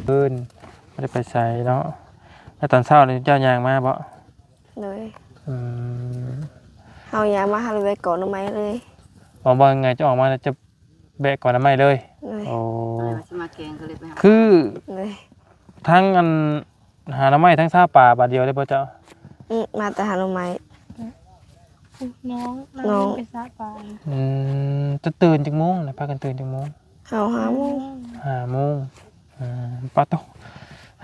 ຄືນ ບໍ່ໄດ້ໄປໃສເນາະ. ແລ້ວຕອນເຊົ້ານີ້ເຈົ້າຍ່າງມາບໍ່? ໂດຍ. ອືມ ເຮົາຍ່າງມາຫາແວະກອນໜໍ່ໄມ້ເລີຍ. ເວົ້າ ເວົ້າງ່າຍໆ ເຈົ້າອອກມາແລ້ວເຈົ້າແວະກອນໜໍ່ໄມ້ເລີຍ. ໂດຍ. ໂອ້ ວ່າຊິມາແກງກໍເລີຍໄປຫາ ຄື ໂດຍ ທາງອັນ ຫາໜໍ່ໄມ້ທັງຊາວປ່າບາດດຽວເລີຍບໍ່ເຈົ້າ? ອືມ ມາແຕ່ຫາໜໍ່ໄມ້. ນ້ອງ ນ້ອງ ນ້ອງໄປຊາວປ່າ. ອືມ ຈະຕື່ນຈັກໂມງນະ? ພາກັນຕື່ນຈັກໂມງ? ເຮົາຫ້າໂມງ. ຫ້າໂມງ. ອືມ ປາດໂທ້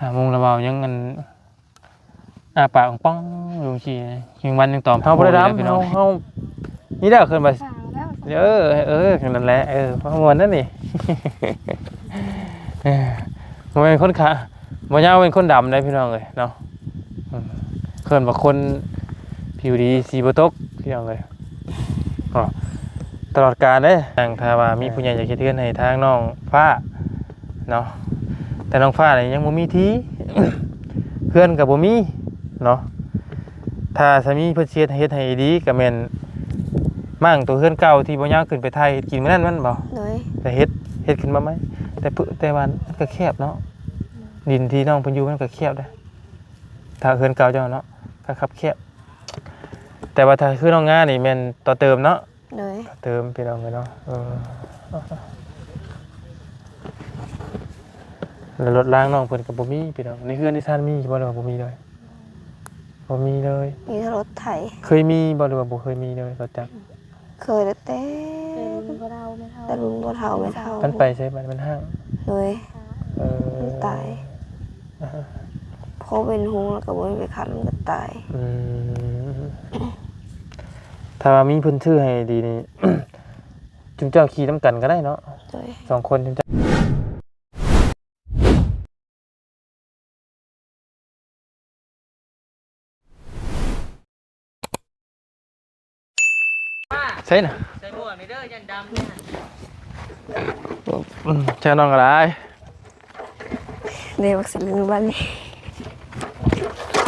ຫ້າໂມງລະເວົ້າຍັງອັນ ອ້າປາກປ່ອງໆຢູ່ຊີ້ ຍັງວັນຍັງຕອມ ເຮົາບໍ່ໄດ້ດຳ ພີ່ນ້ອງ ເຮົາ ເຮົາ ນີ້ແຫຼະ ເອີ້ນວ່າ ເອີ ເອີ ນັ້ນແຫຼະ ເອີ ມ່ວນນັ້ນນີ້ ບໍ່ແມ່ນຄົນຂາ ບໍ່ຍາວແມ່ນຄົນດຳເດ້ ພີ່ນ້ອງເອີຍເນາະ. ອືມ ເອີ້ນວ່າຄົນຜິວດີສີບໍ່ຕົກ ພີ່ນ້ອງເອີຍ ຕະຫຼອດການເດ້. ທາງ ຖ້າວ່າມີຜູ້ໃຫຍ່ຢາກເຮັດເຮືອນໃຫ້ທາງນ້ອງຟ້າເນາະ ແຕ່ນ້ອງຟ້ານີ້ຍັງບໍ່ມີທີ່ ເຮືອນກໍບໍ່ມີເນາະ. ຖ້າສາມີເພິ່ນຊິເຮັດ ເຮັດໃຫ້ດີກໍແມ່ນມ້າງໂຕເຮືອນເກົ່າທີ່ບໍ່ຍາວຂຶ້ນໄປຖ່າຍເຮັດກິນມື້ນັ້ນແມ່ນບໍ່? ໂດຍ. ແລ້ວເຮັດ ເຮັດຂຶ້ນມາໃໝ່ ແຕ່ ແຕ່ວ່າມັນກໍແຄບເນາະ ດິນທີ່ນ້ອງເພິ່ນຢູ່ມັນກໍແຄບເດ້ ຖ້າເຮືອນເກົ່າເຈົ້າເນາະ ກໍຄັບແຄບ. ແຕ່ວ່າຖ້າຄືນ້ອງງານີ້ແມ່ນຕໍ່ເຕີມເນາະ. ໂດຍ. ຕໍ່ເຕີມ ພີ່ນ້ອງເອີຍເນາະ. ເອີ ແລ້ວລົດລາງນ້ອງເພິ່ນກໍບໍ່ມີ ພີ່ນ້ອງ. ໃນເຮືອນໃນຊານມີບໍ່ ຫຼືວ່າບໍ່ມີເລີຍ? ບໍ່ມີເລີຍ. ມີແຕ່ລົດໄຖ. ເຄີຍມີບໍ່ ຫຼືວ່າບໍ່ເຄີຍມີເລີຍ ລົດຈັກ? ເຄີຍແຕ່ ແຕ່ລຸ້ນພໍ່ເຖົ້າແມ່ເຖົ້າ. ມັນໄປໃສບັດ ມັນຮ້າງ? ໂດຍ. ເອີ ມັນຕາຍ ພໍເປັນຫຸງແລ້ວກໍບໍ່ມີໄປຂັດ ມັນກໍຕາຍ. ອືມ ຖ້າວ່າມີເພິ່ນຊື້ໃຫ້ດີນີ້ ຈຸມເຈົ້າຂີ່ນຳກັນກໍໄດ້ເນາະ. ໂດຍ. ສອງຄົນຈຸມເຈົ້າ ໃສນະ? ໃສ່ໝວກນີ້ເດີ ຢ້ານດຳເດ້. ອືມ ເຈົ້ານ້ອງກໍໄດ້ ເດ້ ບັກສະລຶງບັດນີ້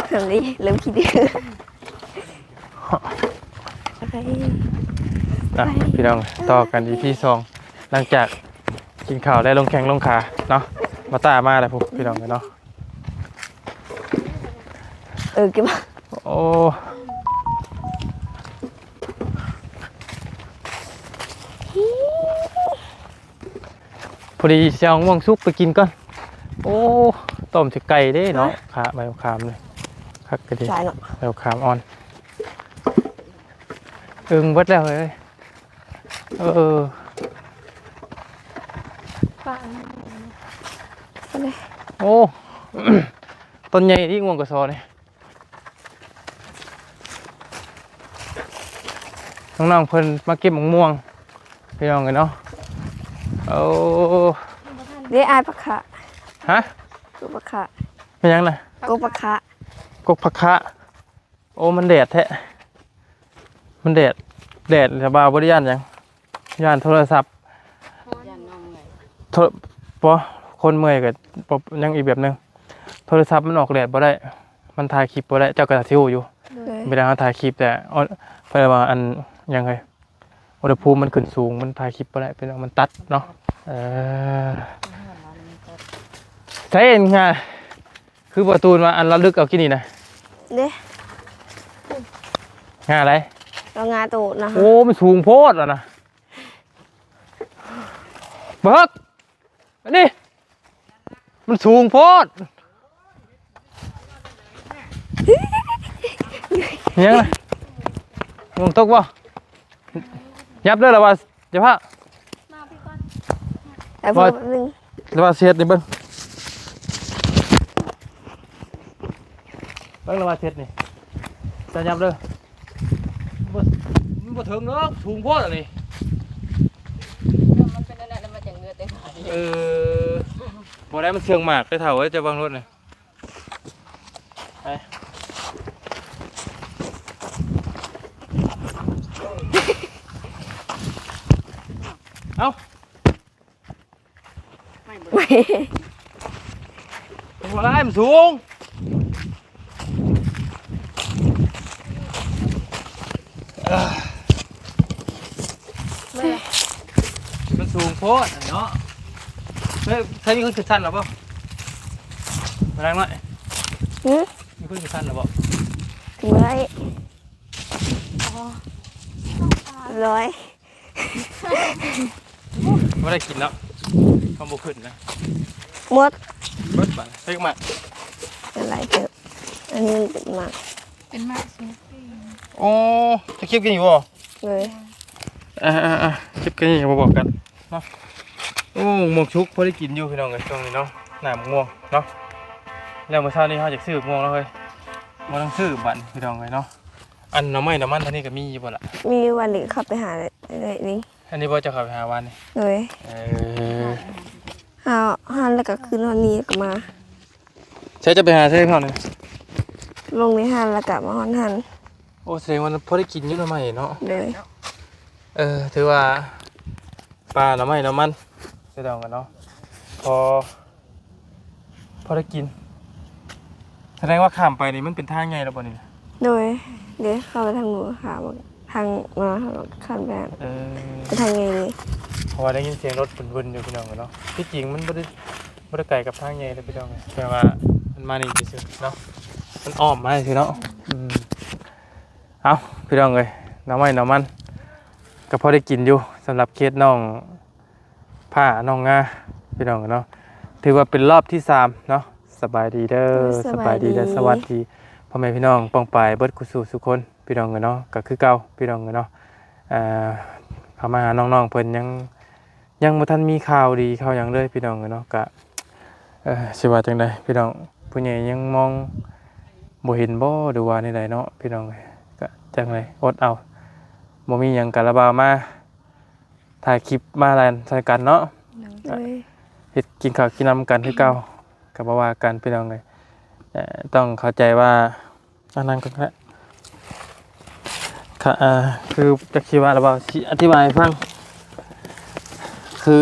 ເລີ່ມຂີ້ດື້. ອ່ະ ພີ່ນ້ອງ ຕໍ່ກັນ ອີພີ ສອງ ຫຼັງຈາກກິນເຂົ້າແລ້ວ ລົງແຂ້ງລົງຂາເນາະ. ມາຕ້າມາແລ້ວພຸ້ນ ພີ່ນ້ອງເອີຍເນາະ. ເອີ ເກັບມາ. ໂອ້ ພໍດີຊິເອົາມ່ວງສຸກໄປກິນກ່ອນ. ໂອ້ ຕົ້ມໃສ່ໄກ່ເດ້ເນາະ. ຮະ ຂາ ໃບມະຂາມນີ້ ຄັກກະດີ. ຫຼາຍເນາະ ໃບມະຂາມອ່ອນ. ອຶ່ງເບິດແລ້ວເຮີ້ຍ. ເອີ ປາ ໂອ້ ຕົ້ນໃຫຍ່ນີ້ ມ່ວງກະຊໍນີ້. ນ້ອງໆເພິ່ນມາເກັບໝາກມ່ວງ ພີ່ນ້ອງເອີຍເນາະ. ໂອ້ ເດ້ ອ້າຍ ປາຂະ. ຮະ? ກົກປາຂະ. ແມ່ນຫຍັງນະ? ກົກປາຂະ. ກົກປາຂະ. ໂອ້ ມັນແດດແທ້ ມັນແດດ ແດດ ແຕ່ວ່າບໍ່ໄດ້ຢ້ານຫຍັງ ຢ້ານໂທລະສັບ. ໂທ ບໍ່ ຄົນເມື່ອຍກໍບໍ່ ຍັງອີກແບບໜຶ່ງ. ໂທລະສັບມັນອອກແດດບໍ່ໄດ້ ມັນຖ່າຍຄລິບບໍ່ໄດ້ ເຈົ້າກໍຊິຮູ້ຢູ່. ໂດຍ. ເວລາເຮົາຖ່າຍຄລິບແຕ່ ເພິ່ນວ່າອັນຫຍັງເຮີ້ຍ ອຸນຫະພູມມັນຂຶ້ນສູງ ມັນຖ່າຍຄລິບບໍ່ໄດ້ ເປັນ ມັນຕັດເນາະ. ເອີ ໃຊ້ອັນງາ ຄືບໍ່ຕູນວ່າອັນລະລຶກເອົາກິນນີ້ນະ. ເດ້ ງາໃດ? ລະງາໂຕນະ. ໂອ້ ມັນສູງໂພດລະນະ ບັກ ອັນນີ້ ມັນສູງໂພດ. ຫຍັງນະ? ມ່ວງຕົກບໍ່? ຫຍັບເດີລະວ່າ ຢ່າພາ ມາພີ່ກ່ອນ ແປັບໜຶ່ງ ລະວ່າຊິເຮັດນີ້ເບິ່ງ ເບິ່ງລະວ່າຊິເຮັດນີ້ ເຈົ້າຫຍັບເດີ. ບໍ່ ມັນບໍ່ເຖິງດອກ ສູງໂພດອັນນີ້. ມັນເປັນອັນນັ້ນ ມັນຈັ່ງເຫຼືອແຕ່ໜ້າ. ເອີ ບໍ່ໄດ້ ມັນເຊື່ອງໝາກເດ້ເຖົ້າເອີຍ ເຈົ້າເບິ່ງໂລດນີ້. ໄປ ເອົ້າ. ບໍ່ໄດ້ ມັນສູງ ມັນສູງໂພດເນາະ. ເອີ ໃສ່ມີຄົນຂຶ້ນຊັ້ນແລ້ວບໍ່? ມານັ່ງໜ້ອຍ. ຫື? ມີຄົນຊິຄັນລະບໍ່? ບໍ່ໄດ້. ອໍ ຮ້ອຍ. ບໍ່ໄດ້ກິນເນາະ ເຮົາບໍ່ຂຶ້ນນະ. ໝົດ. ເບິດບາດ ເຮັດໝາກ ຫຼາຍເຕີບ. ອັນນີ້ມັນເປັນໝາກ ເປັນໝາກສະໜຸກ. ໂອ້ ຈະເກັບກິນຢູ່ບໍ່? ເລີຍ. ອ່າໆໆ ເກັບກັນນີ້ບໍ່ບອກກັນເນາະ. ໂອ້ ໝາກສຸກພໍໄດ້ກິນຢູ່ພີ່ນ້ອງເອີຍ ຊ່ວງນີ້ເນາະ. ນ້ຳມ່ວງເນາະ ແລ້ວມື້ເຊົ້ານີ້ເຮົາຢາກຊື້ໝາກມ່ວງເນາະເຮີ້ຍ. ບໍ່ຕ້ອງຊື້ບັດນີ້ພີ່ນ້ອງເອີຍເນາະ. ອັນໜໍ່ໄມ້ໜໍ່ມັນທາງນີ້ກໍມີຢູ່ບໍ່ລະ? ມີຢູ່ ວັນນີ້ເຂົ້າໄປຫາໄດ້ນີ້. ອັນນີ້ບໍ່ ເຈົ້າເຂົ້າໄປຫາວານນີ້? ໂດຍ. ເອີ ຫາ ຫາແລ້ວກໍຂຶ້ນຮອດນີ້ ແລ້ວກໍມາ. ໃສ ເຈົ້າໄປຫາໃສເຂົານີ້? ລົງໃນຮ້ານແລ້ວກໍມາຮອດຫັ້ນ. ໂອ້ ສະແດງວ່າພໍໄດ້ກິນຢູ່ໜໍ່ໄມ້ເນາະ. ໂດຍ. ເອີ ຖືວ່າ ປາໜໍ່ໄມ້ໜໍ່ມັນ ພີ່ນ້ອງເນາະ ພໍ ພໍໄດ້ກິນ. ສະແດງວ່າຂ້າມໄປນີ້ມັນເປັນທາງໃຫຍ່ແລ້ວບໍ່ນີ້? ໂດຍ. ເດ້ ເຂົ້າໄປທາງໜູນ ຂ້າມ ທາງມາ ຂ້າມໄປ. ເອີ ເປັນທາງໃຫຍ່ເລີຍ. ເພາະວ່າໄດ້ຍິນສຽງລົດເວີນໆຢູ່ ພີ່ນ້ອງເນາະ. ທີ່ຈິງມັນບໍ່ໄດ້ ບໍ່ໄດ້ໄກກັບທາງໃຫຍ່ເດ້ ພີ່ນ້ອງ, ແຕ່ວ່າມັນມານີ້ຊື່ໆເນາະ ມັນອ້ອມມາຊື່ເນາະ. ອືມ ເອົ້າ ພີ່ນ້ອງເອີຍ ໜໍ່ໄມ້ໜໍ່ມັນກໍພໍໄດ້ກິນຢູ່ ສຳລັບເຂດໜອງ ພ້າໜອງງາ ພີ່ນ້ອງເນາະ. ຖືວ່າເປັນລອບທີສາມເນາະ. ສະບາຍດີເດີ ໂດຍ ສະບາຍດີເດີ ສະບາຍດີ ສະຫວັດດີພໍ່ແມ່ພີ່ນ້ອງປ້ອງປາຍເບິດຄູ່ສູ່ສູ່ຄົນ ພີ່ນ້ອງເນາະ. ກໍຄືເກົ່າ ພີ່ນ້ອງເນາະ ອ່າ ເຂົ້າມາຫານ້ອງໆເພິ່ນ ຍັງ ຍັງບໍ່ທັນມີຂ່າວດີຂ່າວຫຍັງເລີຍ ພີ່ນ້ອງເນາະ. ກະ ເອີ ຊິວ່າຈັ່ງໃດ ພີ່ນ້ອງ ຜູ້ໃຫຍ່ຍັງມອງບໍ່ເຫັນບໍ່ ຫຼືວ່າແນວໃດເນາະ ພີ່ນ້ອງເອີຍ. ກະຈັ່ງໃດ ອົດເອົາ ບໍ່ມີຫຍັງກະລະບ່າວມາ ຖ່າຍຄລິບມາລານໃສ່ກັນເນາະ. ໂດຍ. ເຮັດກິນເຂົ້າກິນນ້ຳກັນຄືເກົ່າ ກໍບໍ່ວ່າກັນ ພີ່ນ້ອງເອີຍ. ເອີ ຕ້ອງເຂົ້າໃຈວ່າ ອັນນັ້ນກໍໄດ້ ກະ ເອີ ຄືຈັກຊິວ່າລະບໍ່ ຊິອະທິບາຍໃຫ້ຟັງ. ຄື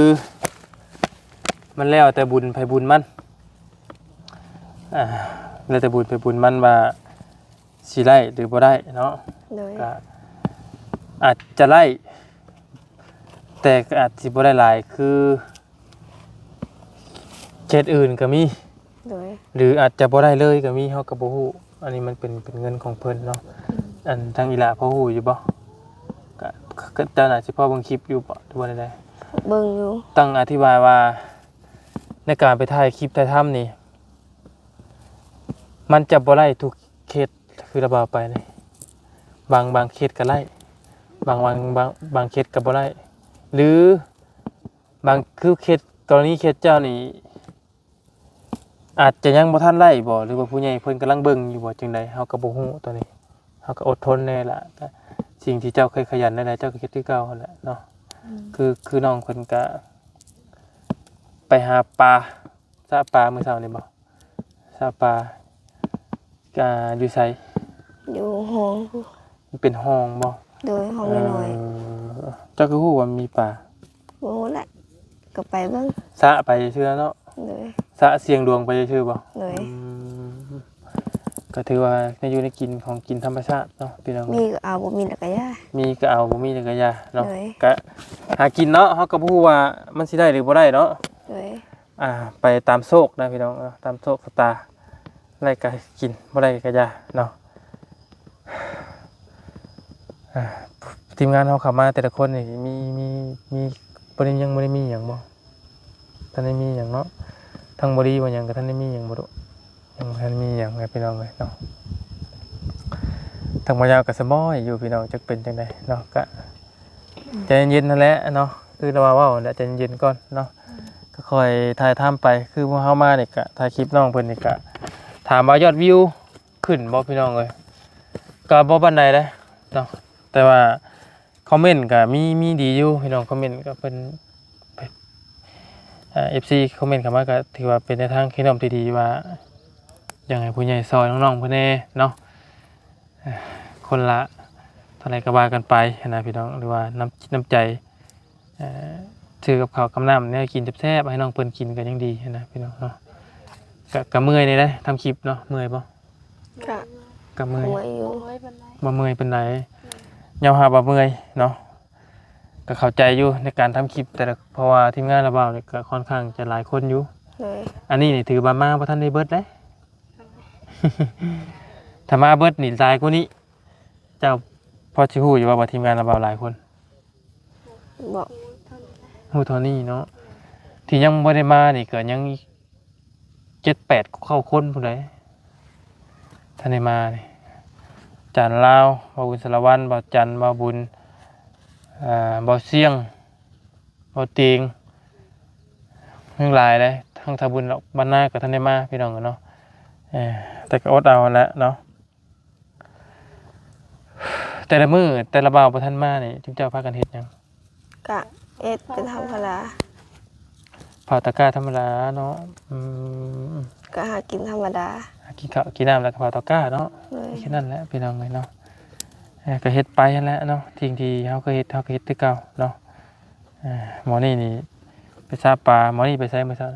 ມັນແລ້ວແຕ່ບຸນໃຜບຸນມັນ ອ່າ ແລ້ວແຕ່ບຸນໃຜບຸນມັນວ່າ ຊິໄດ້ຫຼືບໍ່ໄດ້ເນາະ. ໂດຍ. ກະອາດຈະໄດ້ ແຕ່ກໍອາດຊິບໍ່ໄດ້ຫຼາຍຄືເຂດອື່ນກໍມີ. ໂດຍ. ຫຼືອາດຈະບໍ່ໄດ້ເລີຍກໍມີ ເຮົາກໍບໍ່ຮູ້. ອັນນີ້ມັນເປັນ ເປັນເງິນຂອງເພິ່ນເນາະ. ອືມ. ອັນທາງອີ່ຫຼ້າພໍຮູ້ຢູ່ບໍ່? ກະ ກະເຈົ້າໜ້າຊິພໍເບິ່ງຄລິບຢູ່ບໍ່ ຫຼືວ່າແນວໃດ? ເບິ່ງຢູ່. ຕ້ອງອະທິບາຍວ່າ ໃນການໄປຖ່າຍຄລິບຖ່າຍທຳນີ້ ມັນຈະບໍ່ໄດ້ທຸກເຂດ ຄືລະເວົ້າໄປນີ້ ບາງ ບາງເຂດກໍໄດ້ ບາງ ບາງ ບາງ ບາງເຂດກໍບໍ່ໄດ້ ຫຼືບາງ ຄືເຂດ ກໍລະນີເຂດເຈົ້ານີ້ ອາດຈະຍັງບໍ່ທັນໄດ້ບໍ່ ຫຼືວ່າຜູ້ໃຫຍ່ເພິ່ນກຳລັງເບິ່ງຢູ່ບໍ່ ຈັ່ງໃດ ເຮົາກໍບໍ່ຮູ້. ຕອນນີ້ເຮົາກໍອົດທົນແດ່ລະ ກະສິ່ງທີ່ເຈົ້າເຄີຍຂະຫຍັນແນວໃດ ເຈົ້າກໍເຮັດຄືເກົ່າຫັ້ນແຫຼະເນາະ. ອືມ. ຄື ຄືນ້ອງເພິ່ນກະໄປຫາປາ ສະປາມື້ເຊົ້ານີ້ບໍ່? ສະປາ ກະຢູ່ໃສ? ຢູ່ຮ່ອງ. ມັນເປັນຮ່ອງບໍ່? ໂດຍ ຮ່ອງນ້ອຍໆ. ເອີ ເຈົ້າຄືຮູ້ວ່າມີປາ? ບໍ່ຮູ້ແຫຼະ ກໍໄປເບິ່ງ. ສະໄປຊື່ເນາະ? ໂດຍ. ສະສ່ຽງດວງໄປຊື່ບໍ່? ໂດຍ. ອືມ ກໍຖືວ່າໄດ້ຢູ່ໄດ້ກິນຂອງກິນທຳມະຊາດເນາະ ພີ່ນ້ອງ. ມີກໍເອົາ ບໍ່ມີແລ້ວກໍຢ່າ. ມີກໍເອົາ ບໍ່ມີແລ້ວກໍຢ່າເນາະ. ໂດຍ. ກະຫາກິນເນາະ ເຮົາກໍບໍ່ຮູ້ວ່າມັນຊິໄດ້ຫຼືບໍ່ໄດ້ເນາະ. ໂດຍ. ອ່າ ໄປຕາມໂຊກນະພີ່ນ້ອງເນາະ ຕາມໂຊກຊະຕາ ໄດ້ກໍກິນ ບໍ່ໄດ້ກໍຢ່າເນາະ. ອ່າ ທີມງານເຮົາເຂົ້າມາແຕ່ລະຄົນນີ້ມີ ມີ ມີ ບໍ່ໄດ້ ຍັງບໍ່ໄດ້ມີຫຍັງບໍ່? ທັນໄດ້ມີຫຍັງເນາະ ທັງບໍລີບໍ່ຫຍັງກໍທັນໄດ້ມີຫຍັງບໍ່ລຸ? ຍັງບໍ່ທັນມີຫຍັງນະພີ່ນ້ອງເອີຍເນາະ. ທາງບ່າວຍາວກໍສະໝໍ້ຍຢູ່ພີ່ນ້ອງ ຈັກເປັນຈັ່ງໃດເນາະ ກະ ໃຈເຢັນໆຫັ້ນແຫຼະເນາະ ຄືລາວເວົ້າຫັ້ນແຫຼະ ໃຈເຢັນໆກ່ອນເນາະ. ອືມ. ກໍຄ່ອຍຖ່າຍທຳໄປ ຄືພວກເຮົາມານີ້ກະຖ່າຍຄລິບນ້ອງເພິ່ນນີ້ກະ ຖາມວ່າຍອດວິວຂຶ້ນບໍ່ພີ່ນ້ອງເອີຍ ກະບໍ່ປານໃດເດ້ເນາະ ແຕ່ວ່າຄອມເມັນກະມີ ມີດີຢູ່ພີ່ນ້ອງ. ຄອມເມັນກະເພິ່ນ ເອີ ເອັຟຊີຄອມເມັນເຂົ້າມາ ກະຖືວ່າເປັນແນວທາງທີ່ໂນ້ມທີ່ດີວ່າ ຢາກໃຫ້ຜູ້ໃຫຍ່ຊ່ອຍນ້ອງໆເພິ່ນແດ່ເນາະ. ເອີ ຄົນລະເທົ່າໃດກໍວ່າກັນໄປຫັ້ນນະພີ່ນ້ອງ ຫຼືວ່ານ້ຳຈິດນ້ຳໃຈ ເອີ ຊື້ກັບເຂົ້າກັບນ້ຳແນວກິນແຊບໆໃຫ້ນ້ອງເພິ່ນກິນກໍຍັງດີຫັ້ນນະພີ່ນ້ອງເນາະ. ກະ ກະເມື່ອຍແດ່ເດ້ທຳຄລິບເນາະ. ເມື່ອຍບໍ່? ກະ ກະເມື່ອຍ ເມື່ອຍຢູ່. ບໍ່ເມື່ອຍປານໃດ. ອືມ. ຍອມຮັບວ່າເມື່ອຍເນາະ. ກໍເຂົ້າໃຈຢູ່ໃນການທຳຄລິບ ແຕ່ລະ ເພາະວ່າທີມງານລາວເວົ້ານີ້ກໍຄ່ອນຂ້າງຈະຫຼາຍຄົນຢູ່. ໂດຍ. ອັນນີ້ນີ້ຖືວ່າມາບໍ່ທັນໄດ້ເບິດເດ້ ຖ້າມາເບິດນີ້ຫຼາຍກວ່ານີ້ ເຈົ້າພໍຊິຮູ້ຢູ່ບໍ່ວ່າທີມງານລາວເວົ້າຫຼາຍຄົນ? ບໍ່ ຮູ້ເທົ່ານີ້ເນາະ. ທີ່ຍັງບໍ່ໄດ້ມານີ້ກໍຍັງເຈັດແປດເກົ້າຄົນພຸ້ນໃດ໋ ທັນໄດ້ມານີ້. ຈານລາວ ບ່າວບຸນສາລະວັນ ບ່າວຈັນ ບ່າວບຸນ ອ່າ ບ່າວຊຽງ ບ່າວຕີງ ຍັງຫຼາຍເດ້. ທັງທ້າວບຸນດອກ ບ້ານນາກໍທັນໄດ້ມາ ພີ່ນ້ອງເອີຍເນາະ. ເອີ ແຕ່ກໍອົດເອົາຫັ້ນແຫຼະເນາະ. ແຕ່ລະມື້ແຕ່ລະບ່າວບໍ່ທັນມານີ້ ຈຸມເຈົ້າພາກັນເຮັດຫຍັງ? ກະເຮັດເປັນທຳມະດາ ເຜົາຕະກ້າທຳມະດາເນາະ. ອືມ ກະຫາກິນທຳມະດາ ຫາກິນເຂົ້າກິນນ້ຳ ແລ້ວກໍເຜົາຕະກ້າເນາະ. ໂດຍ ແຄ່ນັ້ນແຫຼະ ພີ່ນ້ອງເອີຍເນາະ. ເອີ ກໍເຮັດໄປຫັ້ນແຫຼະເນາະ ສິ່ງທີ່ເຮົາເຄີຍເຮັດ ເຮົາກໍເຮັດຄືເກົ່າເນາະ. ເອີ ໝໍນີ້ນີ້ໄປຊາປາ ໝໍນີ້ໄປໃສມື້ເຊົ້າ?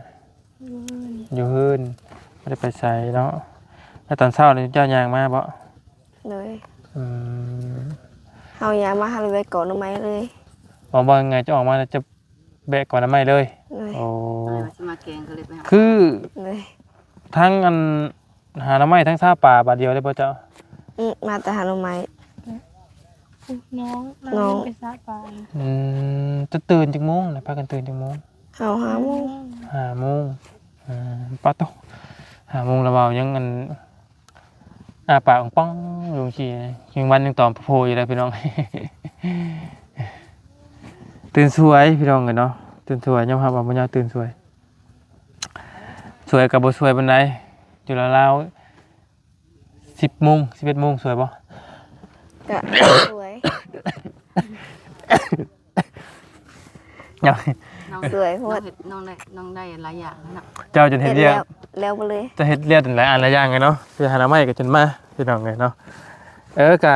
ຢູ່ເຮືອນ ຢູ່ເຮືອນ ບໍ່ໄດ້ໄປໃສເນາະ. ແລ້ວຕອນເຊົ້ານີ້ເຈົ້າຍ່າງມາບໍ່? ໂດຍ ອືມ ເຮົາຍ່າງມາ ເຮົາເລີຍໄປກອນໜໍ່ໄມ້ເລີຍ. ເວົ້າ ເວົ້າງ່າຍໆ ເຈົ້າອອກມາແລ້ວຈະແວະກອນໜໍ່ໄມ້ເລີຍ? ໂດຍ ໂອ້ ວ່າຊິມາແກງກໍເລີຍໄປຫາ ຄື ໂດຍ ທັງອັນ ຫາໜໍ່ໄມ້ ທັງຊາປາບາດດຽວເລີຍບໍ່ເຈົ້າ? ອື ມາແຕ່ຫາໜໍ່ໄມ້ ນ້ອງ ນ້ອງ ໄປຊາປາ. ອືມ ຈະຕື່ນຈັກໂມງນະ? ພາກັນຕື່ນຈັກໂມງ? ເຮົາຫ້າໂມງ ຫ້າໂມງ. ອືມ ປາໂຕ ຫ້າໂມງລະເວົ້າຍັງອັນ ອ້າປາກປ່ອງໆຢູ່ຊີ້ ຍັງວັນຍັງຕອມໂພຢູ່ເດ້ພີ່ນ້ອງ. ຕື່ນສວຍພີ່ນ້ອງເອີຍເນາະ ຕື່ນສວຍ ຍອມຮັບວ່າບໍ່ຍາກຕື່ນສວຍ. ສວຍກໍບໍ່ສວຍປານໃດ ຢູ່ລາວໆ ສິບໂມງ ສິບເອັດໂມງ ສວຍບໍ່? ກະສວຍ ນ້ອງ ສວຍໂພດ ນ້ອງເຮັດ ນ້ອງໄດ້ ນ້ອງໄດ້ຫຼາຍຢ່າງເນາະ. ເຈົ້າຈົນເຮັດວຽກ ເຮັດແລ້ວ ແລ້ວໝົດເລີຍ ຈະເຮັດວຽກຫຼາຍອັນຫຼາຍຢ່າງເນາະ. ໄປຫາໜໍ່ໄມ້ກໍຈົນມາ ພີ່ນ້ອງເອີຍເນາະ. ເອີ ກະ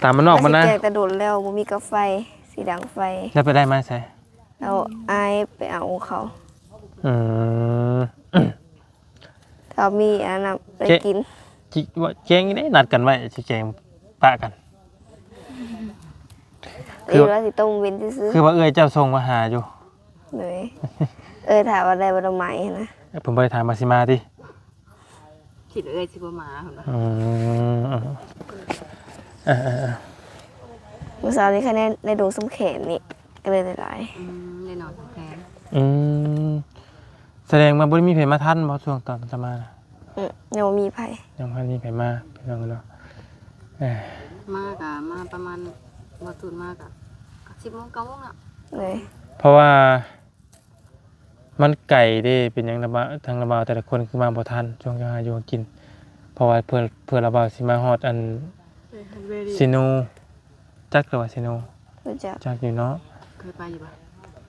ຕາມບ້ານນອກມັນນະ ແກງແຕ່ດົນແລ້ວ ບໍ່ມີກາໄຟ ຊິດັງໄຟ ແລ້ວໄປໄດ້ມາໃສ? ແລ້ວອ້າຍໄປເອົາຂອງເຂົາ. ອືມ ຖ້າມີອັນນັ້ນໄດ້ກິນ. ແກງນີ້ເດ້ ນັດກັນໄວ້ຊິແກງປະກັນ ຄືວ່າຊິຕົ້ມເວັນຊື່ໆ ຄືວ່າເອື້ອຍເຈົ້າສົ່ງມາຫາຢູ່. ໂດຍ ເອື້ອຍຖາມວ່າໄດ້ບໍ່ດອກໄມ້ຫັ້ນນະ ເພິ່ນບໍ່ໄດ້ຖາມວ່າຊິມາຕິ? ຄິດວ່າເອື້ອຍຊິບໍ່ມາເພິ່ນວ່າ. ອືມ ເອີໆໆ ມື້ເຊົ້ານີ້ຄະແນນໄດ້ດູສ່ຳແຂນນີ້ ກໍເລີຍໄດ້ຫຼາຍ. ອືມ ໄດ້ນອນສ່ຳແຂນ. ອືມ ສະແດງວ່າບໍ່ໄດ້ມີໃຜມາທັນບໍ່ ຊ່ວງຕອນເພິ່ນຈະມານະ? ອື ຍັງບໍ່ມີໃຜ ຍັງບໍ່ທັນມີໃຜມາ ພີ່ນ້ອງເນາະ. ເອີ ມາກະມາປະມານ ບໍ່ຕື່ນມາກະ ກະສິບໂມງ ເກົ້າໂມງແລ້ວ. ໂດຍ ເພາະວ່າ ມັນໄກເດ້ ເປັນຫຍັງລະບ່າວ ທາງລະບ່າວແຕ່ລະຄົນຄືມາບໍ່ທັນ ຊ່ວງເຈົ້າຫາຢູ່ຫາກິນ. ເພາະວ່າເພື່ອ ເພື່ອລະບ່າວຊິມາຮອດອັນ ເອີ ເຮັດເວຣີ ຊີໂນ ຈັກລະວ່າຊີໂນ? ຮູ້ຈັກ ຈັກຢູ່ເນາະ. ເຄີຍໄປຢູ່ບໍ່?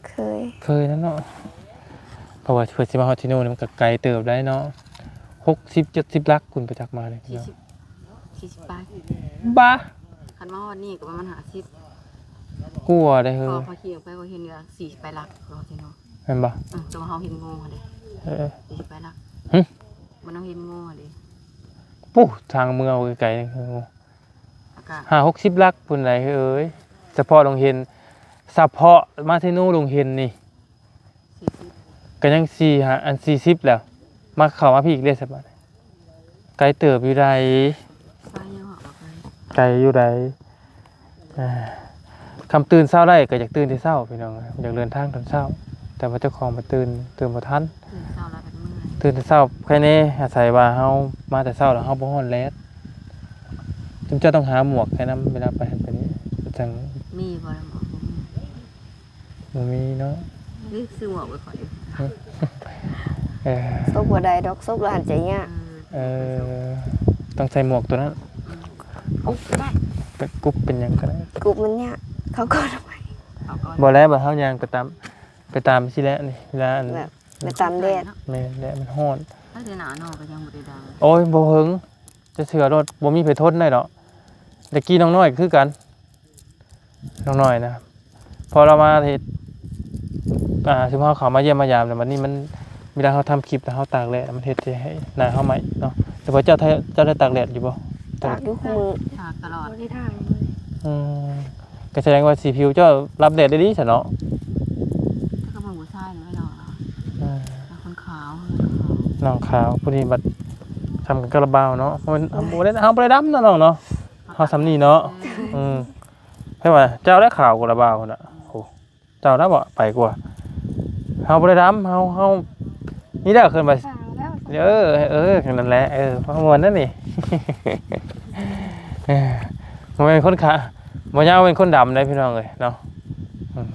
ເຄີຍ ເຄີຍນັ້ນເນາະ. ເພາະວ່າເພື່ອຊິມາຮອດຊີໂນນີ້ມັນກໍໄກເຕີບໄດ໋ເນາະ ຫົກສິບ ເຈັດສິບຫຼັກພຸ້ນ ໄປຈັກມານີ້ ສີ່ສິບ ສີ່ສິບປາຍ. ບ້າ ຄັນມາຮອດນີ້ກໍປະມານຫ້າສິບ ກວ່າໄດ໋ເຮີ້ຍ. ເພາະເຂົາຂີ່ອອກໄປ ເຂົາເຫັນເຫຼືອສີ່ສິບປາຍຫຼັກ ເຂົາເຫັນເນາະ ແມ່ນບໍ່? ເອີ ແຕ່ວ່າເຮົາເຫັນໂງ່ຫັ້ນເດ້ ເອີ ສີ່ສິບປາຍຫຼັກ. ຫຶ ມັນເຮົາເຫັນໂງ່ຫັ້ນເດ້. ປູ້ ທາງເມືອງໄກໆ ຫ້າຫົກສິບຫຼັກພຸ້ນໃດ໋ເຮີ້ຍ. ສະເພາະດົງເຫັນ ສະເພາະມາເຊໂນດົງເຫັນນີ້ ສີ່ສິບ ກໍຍັງສີ່ ຫ້າ ອັນ ສີ່ສິບແລ້ວ ມາເຂົ້າມາພີ້ອີກເດ້ສະບາດ. ໄກເຕີບຢູ່ໃດ໋ ໄກຢູ່ໃດ໋. ອ່າ ຄຳຕື່ນເຊົ້າໄດ້ກໍຢາກຕື່ນແຕ່ເຊົ້າ ພີ່ນ້ອງເອີຍ ຢາກເດີນທາງຕອນເຊົ້າ ແຕ່ວ່າເຈົ້າຂອງບໍ່ຕື່ນ ຕື່ນບໍ່ທັນ. ຕື່ນເຊົ້າແລ້ວກໍເມື່ອຍ ຕື່ນແຕ່ເຊົ້າໄຄແນ່ ອາໄສວ່າເຮົາມາແຕ່ເຊົ້າແລ້ວເຮົາບໍ່ຮ້ອນແດດ. ຈຸມເຈົ້າຕ້ອງຫາໝວກໃຫ້ນຳ ເວລາໄປຫັ້ນໄປນີ້ ຈັ່ງມີບໍ່ລະໝວກ? ບໍ່ມີ ບໍ່ມີເນາະ. ນີ້ຊື້ໝວກໄວ້ຂ້ອຍຢູ່. ເອີ ສົບບໍ່ໄດ້ດອກ ສົບແລ້ວຫັ້ນຈະຍາກ. ເອີ ຕ້ອງໃສ່ໝວກຕົວນັ້ນ. ອືມ ກຸບກໍໄດ້ ເປັນກຸບເປັນຫຍັງກໍໄດ້. ກຸບມັນຍາກ ເຂົາກໍໄດ້ ບໍ່ແລ້ວ ບາດເຮົາຍ່າງໄປຕາມ ໄປຕາມຊີ້ແຫຼະນີ້ ເວລາອັນ ແບບໄປຕາມແດດ. ແມ່ນແຫຼະ ມັນຮ້ອນ. ຖ້າແຕ່ໜາວໜໍ່ກໍຍັງບໍ່ໄດ້ດັງ. ໂອ້ຍ ບໍ່ເຖິງ ຈະເຊື່ອໂລດ ບໍ່ມີໃຜທົນໄດ້ດອກ. ແຕ່ກີ້ນ້ອງນ້ອຍກໍຄືກັນ ນ້ອງນ້ອຍນະ ພໍລາວມາເຮັດ ອ່າ ຊຸມເຮົາເຂົ້າມາຢ້ຽມມາຢາມແລ້ວ ບັດນີ້ມັນ ເວລາເຮົາທຳຄລິບແລ້ວເຮົາຕາກແດດ ມັນເຮັດໃຫ້ໜ້າເຮົາໄໝ້ເນາະ. ແຕ່ວ່າເຈົ້າ ເຈົ້າໄດ້ຕາກແດດຢູ່ບໍ່? ຕາກຢູ່ຄູ່ມື້ ຕາກຕະຫຼອດ ບໍ່ໄດ້ຖ່າຍເລີຍ. ອືມ ກໍສະແດງວ່າສີຜິວເຈົ້າຮັບແດດໄດ້ດີຊະເນາະ. ແຕ່ກໍເບິ່ງຜູ້ຊາຍນີ້ເນາະ ອືມ ແຕ່ຄົນຂາວ ໜອງຂາວ ຜູ້ນີ້ບັດ ດຳກັນກັບລາວບ່າວເນາະ ເຮົາບໍ່ໄດ້ ເຮົາບໍ່ໄດ້ດຳເນາະນ້ອງເນາະ ເຮົາສ່ຳນີ້ເນາະ. ອືມ ໃຜວ່າເຈົ້າໄດ້ຂາວກວ່າລາວບ່າວພຸ້ນນະ. ໂອ້ ເຈົ້າລະບໍ່ໄປກວ່າ ເຮົາບໍ່ໄດ້ດຳ ເຮົາ ເຮົາ ນີ້ແຫຼະເອີ້ນວ່າ ເອີ ເອີ ນັ້ນແຫຼະ ເອີ ມ່ວນນັ້ນນີ້ ບໍ່ແມ່ນຄົນຂາ ບໍ່ຍາວເປັນຄົນດຳເດ້ພີ່ນ້ອງເອີຍເນາະ. ອືມ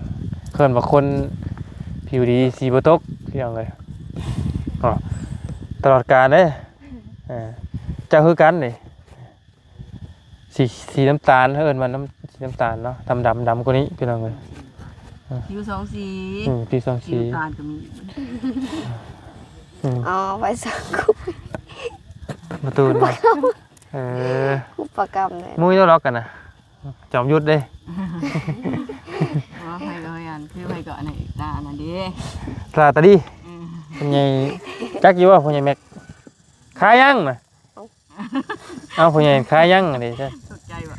ເອີ້ນວ່າຄົນຜິວດີສີບໍ່ຕົກພີ່ນ້ອງເອີຍ ຕະຫຼອດການເດ້. ເຈົ້າຄືກັນນີ້ ສີ ສີນ້ຳຕານ ເອີ້ນວ່ານ້ຳ ສີນ້ຳຕານເນາະ ດຳ ດຳ ດຳກວ່ານີ້ພີ່ນ້ອງເອີຍ. ຜິວສອງສີ ອືມ ຜິວສອງສີ ສີນ້ຳຕານກໍມີ. ອືມ ອໍ ໄປສັກກຸ ປະຕູນ ເອີ ອຸປະກຳເລີຍ ມຸ້ຍແລ້ວລັອກກັນນະ ຈອມຍຸດເດ້. ອໍ ໃຜກໍອັນ ຄືໃຜກໍອັນນັ້ນ ຕາອັນນັ້ນເດ້ ຕາຕາດີ. ອືມ ພໍ່ໃຫຍ່ ຈັກຢູ່ບໍ່ພໍ່ໃຫຍ່ແມັກ ຂາຍຍັງນະ? ເອົ້າ ເອົ້າ ພໍ່ໃຫຍ່ຂາຍຍັງເດ້ ຕົກໃຈບໍ່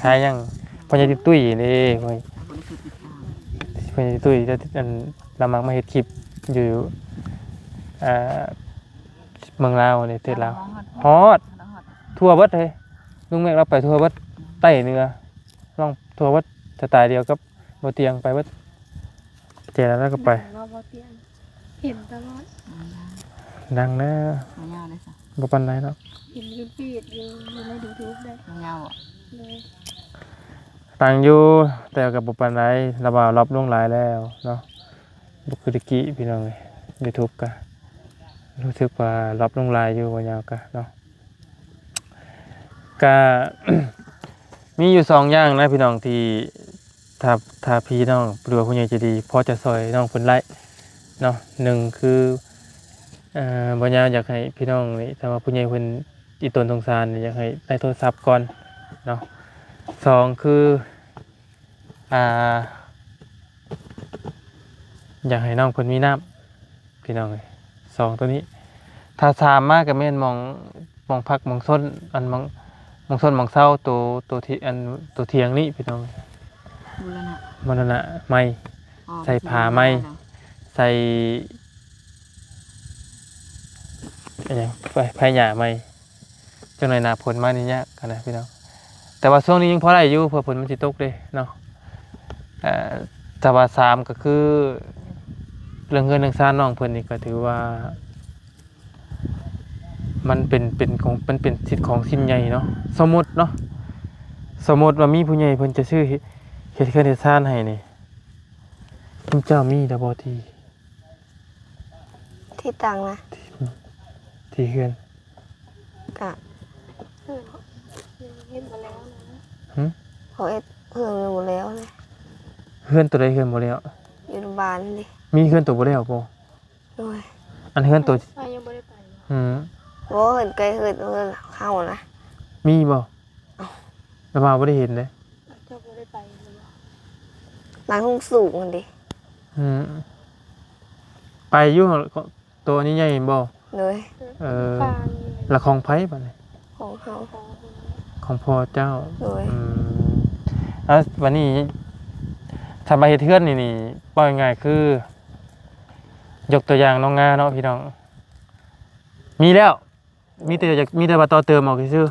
ຂາຍຍັງ? ພໍ່ໃຫຍ່ຕິດຕຸ້ຍເດ້ ພໍ່ ພໍ່ໃຫຍ່ຕິດຕຸ້ຍ ອັນ ລາວມັກມາເຮັດຄລິບຢູ່ ອ່າ ເມືອງລາວນີ້ ປະເທດລາວ ຮອດ ທົ່ວເບິດເຮີ້ຍ. ລຸງແມັກລາວໄປທົ່ວເບິດ ໃຕ້ເໜືອ ລອງທົ່ວເບິດ ສະໄຕລ໌ດຽວກັບ ບໍ່ຕຽງໄປເບິດ ແຈແລ້ວກໍໄປ ເນາະ ບໍ່ຕຽງ ເຫັນຕະຫຼອດ. ອືມ ດັງນະ ບໍ່ຍາວເດ້ຊະ ບໍ່ປານໃດເນາະ ເຫັນຢູ່ຟີດຢູ່ ຢູ່ໃນຢູທູບເດ້. ບໍ່ຍາວບໍ່? ໂດຍ ດັງຢູ່ ແຕ່ກໍບໍ່ປານໃດ ລະວ່າລອບລົງຫຼາຍແລ້ວເນາະ ບໍ່ຄືແຕ່ກີ້ພີ່ນ້ອງເອີຍ. ຢູທູບກໍຮູ້ສຶກວ່າລອບລົງຫຼາຍຢູ່ ບໍ່ຍາວກໍເນາະ. ກະ ມີຢູ່ສອງຢ່າງນະພີ່ນ້ອງ ທີ່ ຖ້າ ຖ້າພີ່ນ້ອງ ຫຼືວ່າຜູ້ໃຫຍ່ໃຈດີ ພໍຈະຊ່ອຍນ້ອງເພິ່ນໄດ້ເນາະ. ໜຶ່ງຄື ເອີ ບໍ່ຍາວຢາກໃຫ້ພີ່ນ້ອງນີ້ ຖ້າວ່າຜູ້ໃຫຍ່ເພິ່ນອີ່ຕົນສົງສານນີ້ ຢາກໃຫ້ໄດ້ໂທລະສັບກ່ອນເນາະ. ສອງຄື ອ່າ ຢາກໃຫ້ນ້ອງເພິ່ນມີນ້ຳ ພີ່ນ້ອງເອີຍ ສອງໂຕນີ້. ຖ້າສາມມາກໍແມ່ນໝ່ອງ ໝ່ອງພັກໝ່ອງຊົນ ອັນ ໝ່ອງ ໝ່ອງຊົນໝ່ອງເຊົາ ໂຕ ໂຕທີ່ ອັນ ໂຕຖຽງນີ້ພີ່ນ້ອງ ບູລະນະ ບູລະນະໃໝ່ ອໍ ໃສ່ຜ້າໃໝ່ ໃສ່ ອີຫຍັງ ໄຟ ໄຟຫຍ້າໃໝ່. ຈັກໜ້ອຍໜ້າຝົນມານີ້ຍາກຫັ້ນນະພີ່ນ້ອງ ແຕ່ວ່າຊ່ວງນີ້ຍັງພໍໄດ້ຢູ່ ເພາະຝົນມັນຊິຕົກເດ້ເນາະ. ເອີ ແຕ່ວ່າສາມກໍຄື ເລື່ອງເຮືອນເລື່ອງຊານນ້ອງເພິ່ນນີ້ກໍຖືວ່າ ມັນເປັນ ເປັນຂອງ ມັນເປັນສິດຂອງຊິ້ນໃຫຍ່ເນາະ. ສົມມຸດເນາະ ສົມມຸດວ່າມີຜູ້ໃຫຍ່ເພິ່ນຈະຊື້ເຮັດ ເຮັດເຮືອນເຮັດຊານໃຫ້ນີ້ ເຈົ້າມີແລ້ວບໍ່ທີ່ ທີ່ຕັ້ງນະ? ທີ່ເຮືອນ ກະ ເຮືອນ ເຮັດບໍ່ແລ້ວນະ. ຫື? ເຂົາເຮັດເຮືອນບໍ່ແລ້ວນະ. ເຮືອນໂຕໃດເຮືອນບໍ່ແລ້ວ? ຢູ່ບ້ານເດ້. ມີເຮືອນໂຕບໍ່ແລ້ວບໍ່? ໂດຍ. ອັນເຮືອນໂຕ ຂ້ອຍຍັງບໍ່ໄດ້ໄປ. ຫື? ບໍ່ ເຮືອນໃກ້ເຮືອນ ເຮືອນເຮົານະ. ມີບໍ່? ເອົ້າ ແຕ່ວ່າບໍ່ໄດ້ເຫັນເດ້. ເຈົ້າບໍ່ໄດ້ໄປແມ່ນບໍ່? ຫຼັງສູງໆຫັ້ນເດ້. ຫື ໄປຢູ່ ໂຕນີ້ໃຫຍ່ແມ່ນບໍ່? ໂດຍ. ເອີ ລະຂອງໃຜບາດນີ້? ຂອງເຮົາ. ຂອງພໍ່ເຈົ້າ. ໂດຍ. ອືມ ເອົາ ບາດນີ້ ຖ້າມາເຮັດເຮືອນນີ້ ນີ້ ເວົ້າງ່າຍໆຄື ຍົກຕົວຢ່າງນ້ອງງາເນາະ ພີ່ນ້ອງ ມີແລ້ວ ມີແຕ່ຢາກ ມີແຕ່ວ່າຕໍ່ເຕີມອອກຊື່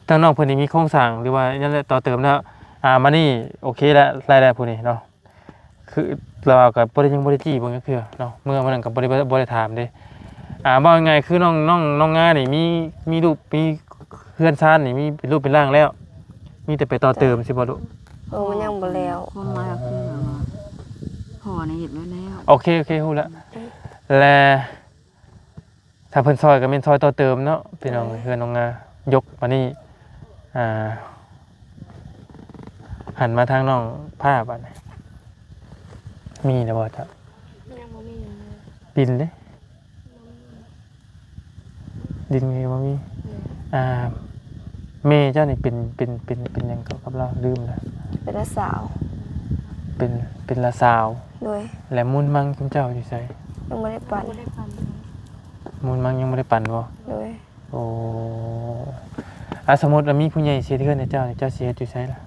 ໆ. ທາງນ້ອງເພິ່ນນີ້ມີໂຄງສ້າງ ຫຼືວ່ານັ້ນແຫຼະ ຕໍ່ເຕີມແລ້ວ. ອ່າ ມານີ້ໂອເຄແລ້ວ ໄດ້ແລ້ວຜູ້ນີ້ເນາະ. ຄືລາວກໍບໍ່ໄດ້ ຍັງບໍ່ໄດ້ຈີ້ເບິ່ງຈັກເທື່ອເນາະ ເມື່ອ ມື້ນັ້ນກໍບໍ່ໄດ້ ບໍ່ໄດ້ຖາມເດ້. ອ່າ ເວົ້າງ່າຍໆ ຄືນ້ອງ ນ້ອງ ນ້ອງງານີ້ມີ ມີຮູບ ມີເຮືອນຊານນີ້ ມີເປັນຮູບເປັນຮ່າງແລ້ວ ມີແຕ່ໄປຕໍ່ເຕີມ ເຈົ້າ ຊີ້ບໍ່ລູກ? ເອີ ມັນຍັງບໍ່ແລ້ວ. ຄວາມໝາຍກໍຄືແບບວ່າພໍ່ນີ້ເຮັດໄວ້ແລ້ວ. ໂອເຄ ໂອເຄ ຮູ້ແລ້ວ. ແລະ ຖ້າເພິ່ນຊ່ອຍກໍແມ່ນຊ່ອຍຕໍ່ເຕີມເນາະ ພີ່ນ້ອງ. ເອີ ເຮືອນນ້ອງງາຍົກມານີ້ ອ່າ ຫັນມາທາງນ້ອງພ້າບາດນີ້ ມີແລ້ວບໍ່ເຈົ້າ? ຍັງບໍ່ມີ. ດິນເດ້? ບໍ່ມີ. ດິນກໍບໍ່ມີ. ໂດຍ. ອ່າ ແມ່ເຈົ້ານີ້ເປັນ ເປັນ ເປັນ ເປັນຫຍັງເກາະກັບລາວ? ລືມລະ. ເປັນລາວສາວ. ເປັນ ເປັນລາວສາວ. ໂດຍ. ແລະ ມູນມັງຊຸມເຈົ້າຢູ່ໃສ? ຍັງບໍ່ໄດ້ປັນ. ບໍ່ໄດ້ປັນ. ມູນມັງຍັງບໍ່ໄດ້ປັນບໍ່? ໂດຍ. ໂອ້ ອາ ສົມມຸດວ່າມີຜູ້ໃຫຍ່ຊິເຮັດເຮືອນໃຫ້ເຈົ້າ ເຈົ້າຊິເຮັດຢູ່ໃສລະ?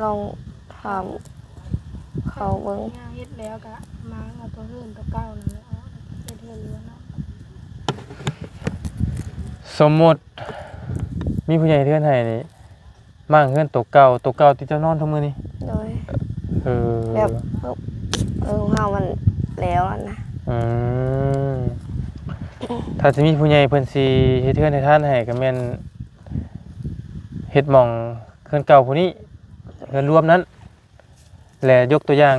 ລອງຖາມເຂົາເບິ່ງ. ເຮັດແລ້ວກະມາເອົາຕົວເຮືອນຕົວເກົ່ານັ້ນແຫຼະ ເຮັດເຮືອນຢູ່ຫັ້ນນະ. ສົມມຸດມີຜູ້ໃຫຍ່ເຮືອນໃຫ້ນີ້ ມ້າງເຮືອນໂຕເກົ່າ ໂຕເກົ່າທີ່ເຈົ້ານອນທຸກມື້ນີ້? ໂດຍ ເອີ ແບບ ເອີ ຂອງເຮົາມັນແລ້ວຫັ້ນນະ. ອືມ ຖ້າຊິມີຜູ້ໃຫຍ່ເພິ່ນຊິເຮັດເຮືອນເຮັດຊານໃຫ້ ກໍແມ່ນເຮັດໝ່ອງເຮືອນເກົ່າຜູ້ນີ້ ເຮືອນລວມນັ້ນ. ແລະ ຍົກຕົວຢ່າງ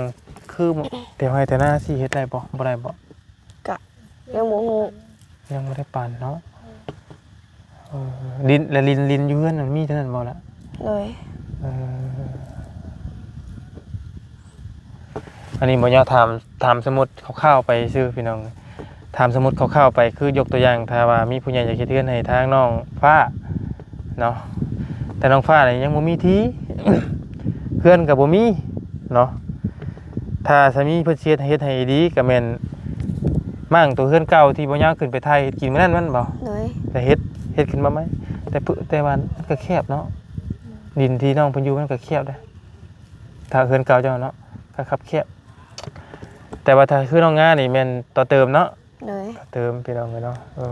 ຄືແຖວໄຮ່ແຖວນາຊິເຮັດໄດ້ບໍ່? ບໍ່ໄດ້ບໍ່? ກະຍັງບໍ່ຮູ້ ຍັງບໍ່ໄດ້ປານເນາະ. ເອີ ດິນ ແລະ ດິນ ດິນຢູ່ເຮືອນນັ້ນມີເທົ່ານັ້ນບໍ່ລະ? ໂດຍ ເອີ ອັນນີ້ບໍ່ຍາວຖາມ ຖາມສົມມຸດຄ່າວໆໄປຊື່ພີ່ນ້ອງ. ຖາມສົມມຸດຄ່າວໆໄປ ຄືຍົກຕົວຢ່າງ ຖ້າວ່າມີຜູ້ໃຫຍ່ຢາກເຮັດເຮືອນໃຫ້ທາງນ້ອງຟ້າເນາະ ແຕ່ນ້ອງຟ້ານີ້ຍັງບໍ່ມີທີ່ ເຮືອນກໍບໍ່ມີເນາະ. ຖ້າສາມີເພິ່ນຊິເຮັດ ເຮັດໃຫ້ດີ ກໍແມ່ນມ້າງໂຕເຮືອນເກົ່າທີ່ບໍ່ຍາວຂຶ້ນໄປຖ່າຍເຮັດກິນມື້ນັ້ນແມ່ນບໍ່? ໂດຍ ແລ້ວເຮັດ ເຮັດຂຶ້ນມາໃໝ່ ແຕ່ ແຕ່ວ່າມັນກໍແຄບເນາະ ດິນທີ່ນ້ອງເພິ່ນຢູ່ມັນກໍແຄບເດ້ ຖ້າເຮືອນເກົ່າເຈົ້າເນາະ ກໍຄັບແຄບ. ແຕ່ວ່າຖ້າຄືນ້ອງງານີ້ແມ່ນຕໍ່ເຕີມເນາະ? ໂດຍ ຕໍ່ເຕີມພີ່ນ້ອງເອີຍເນາະ. ເອີ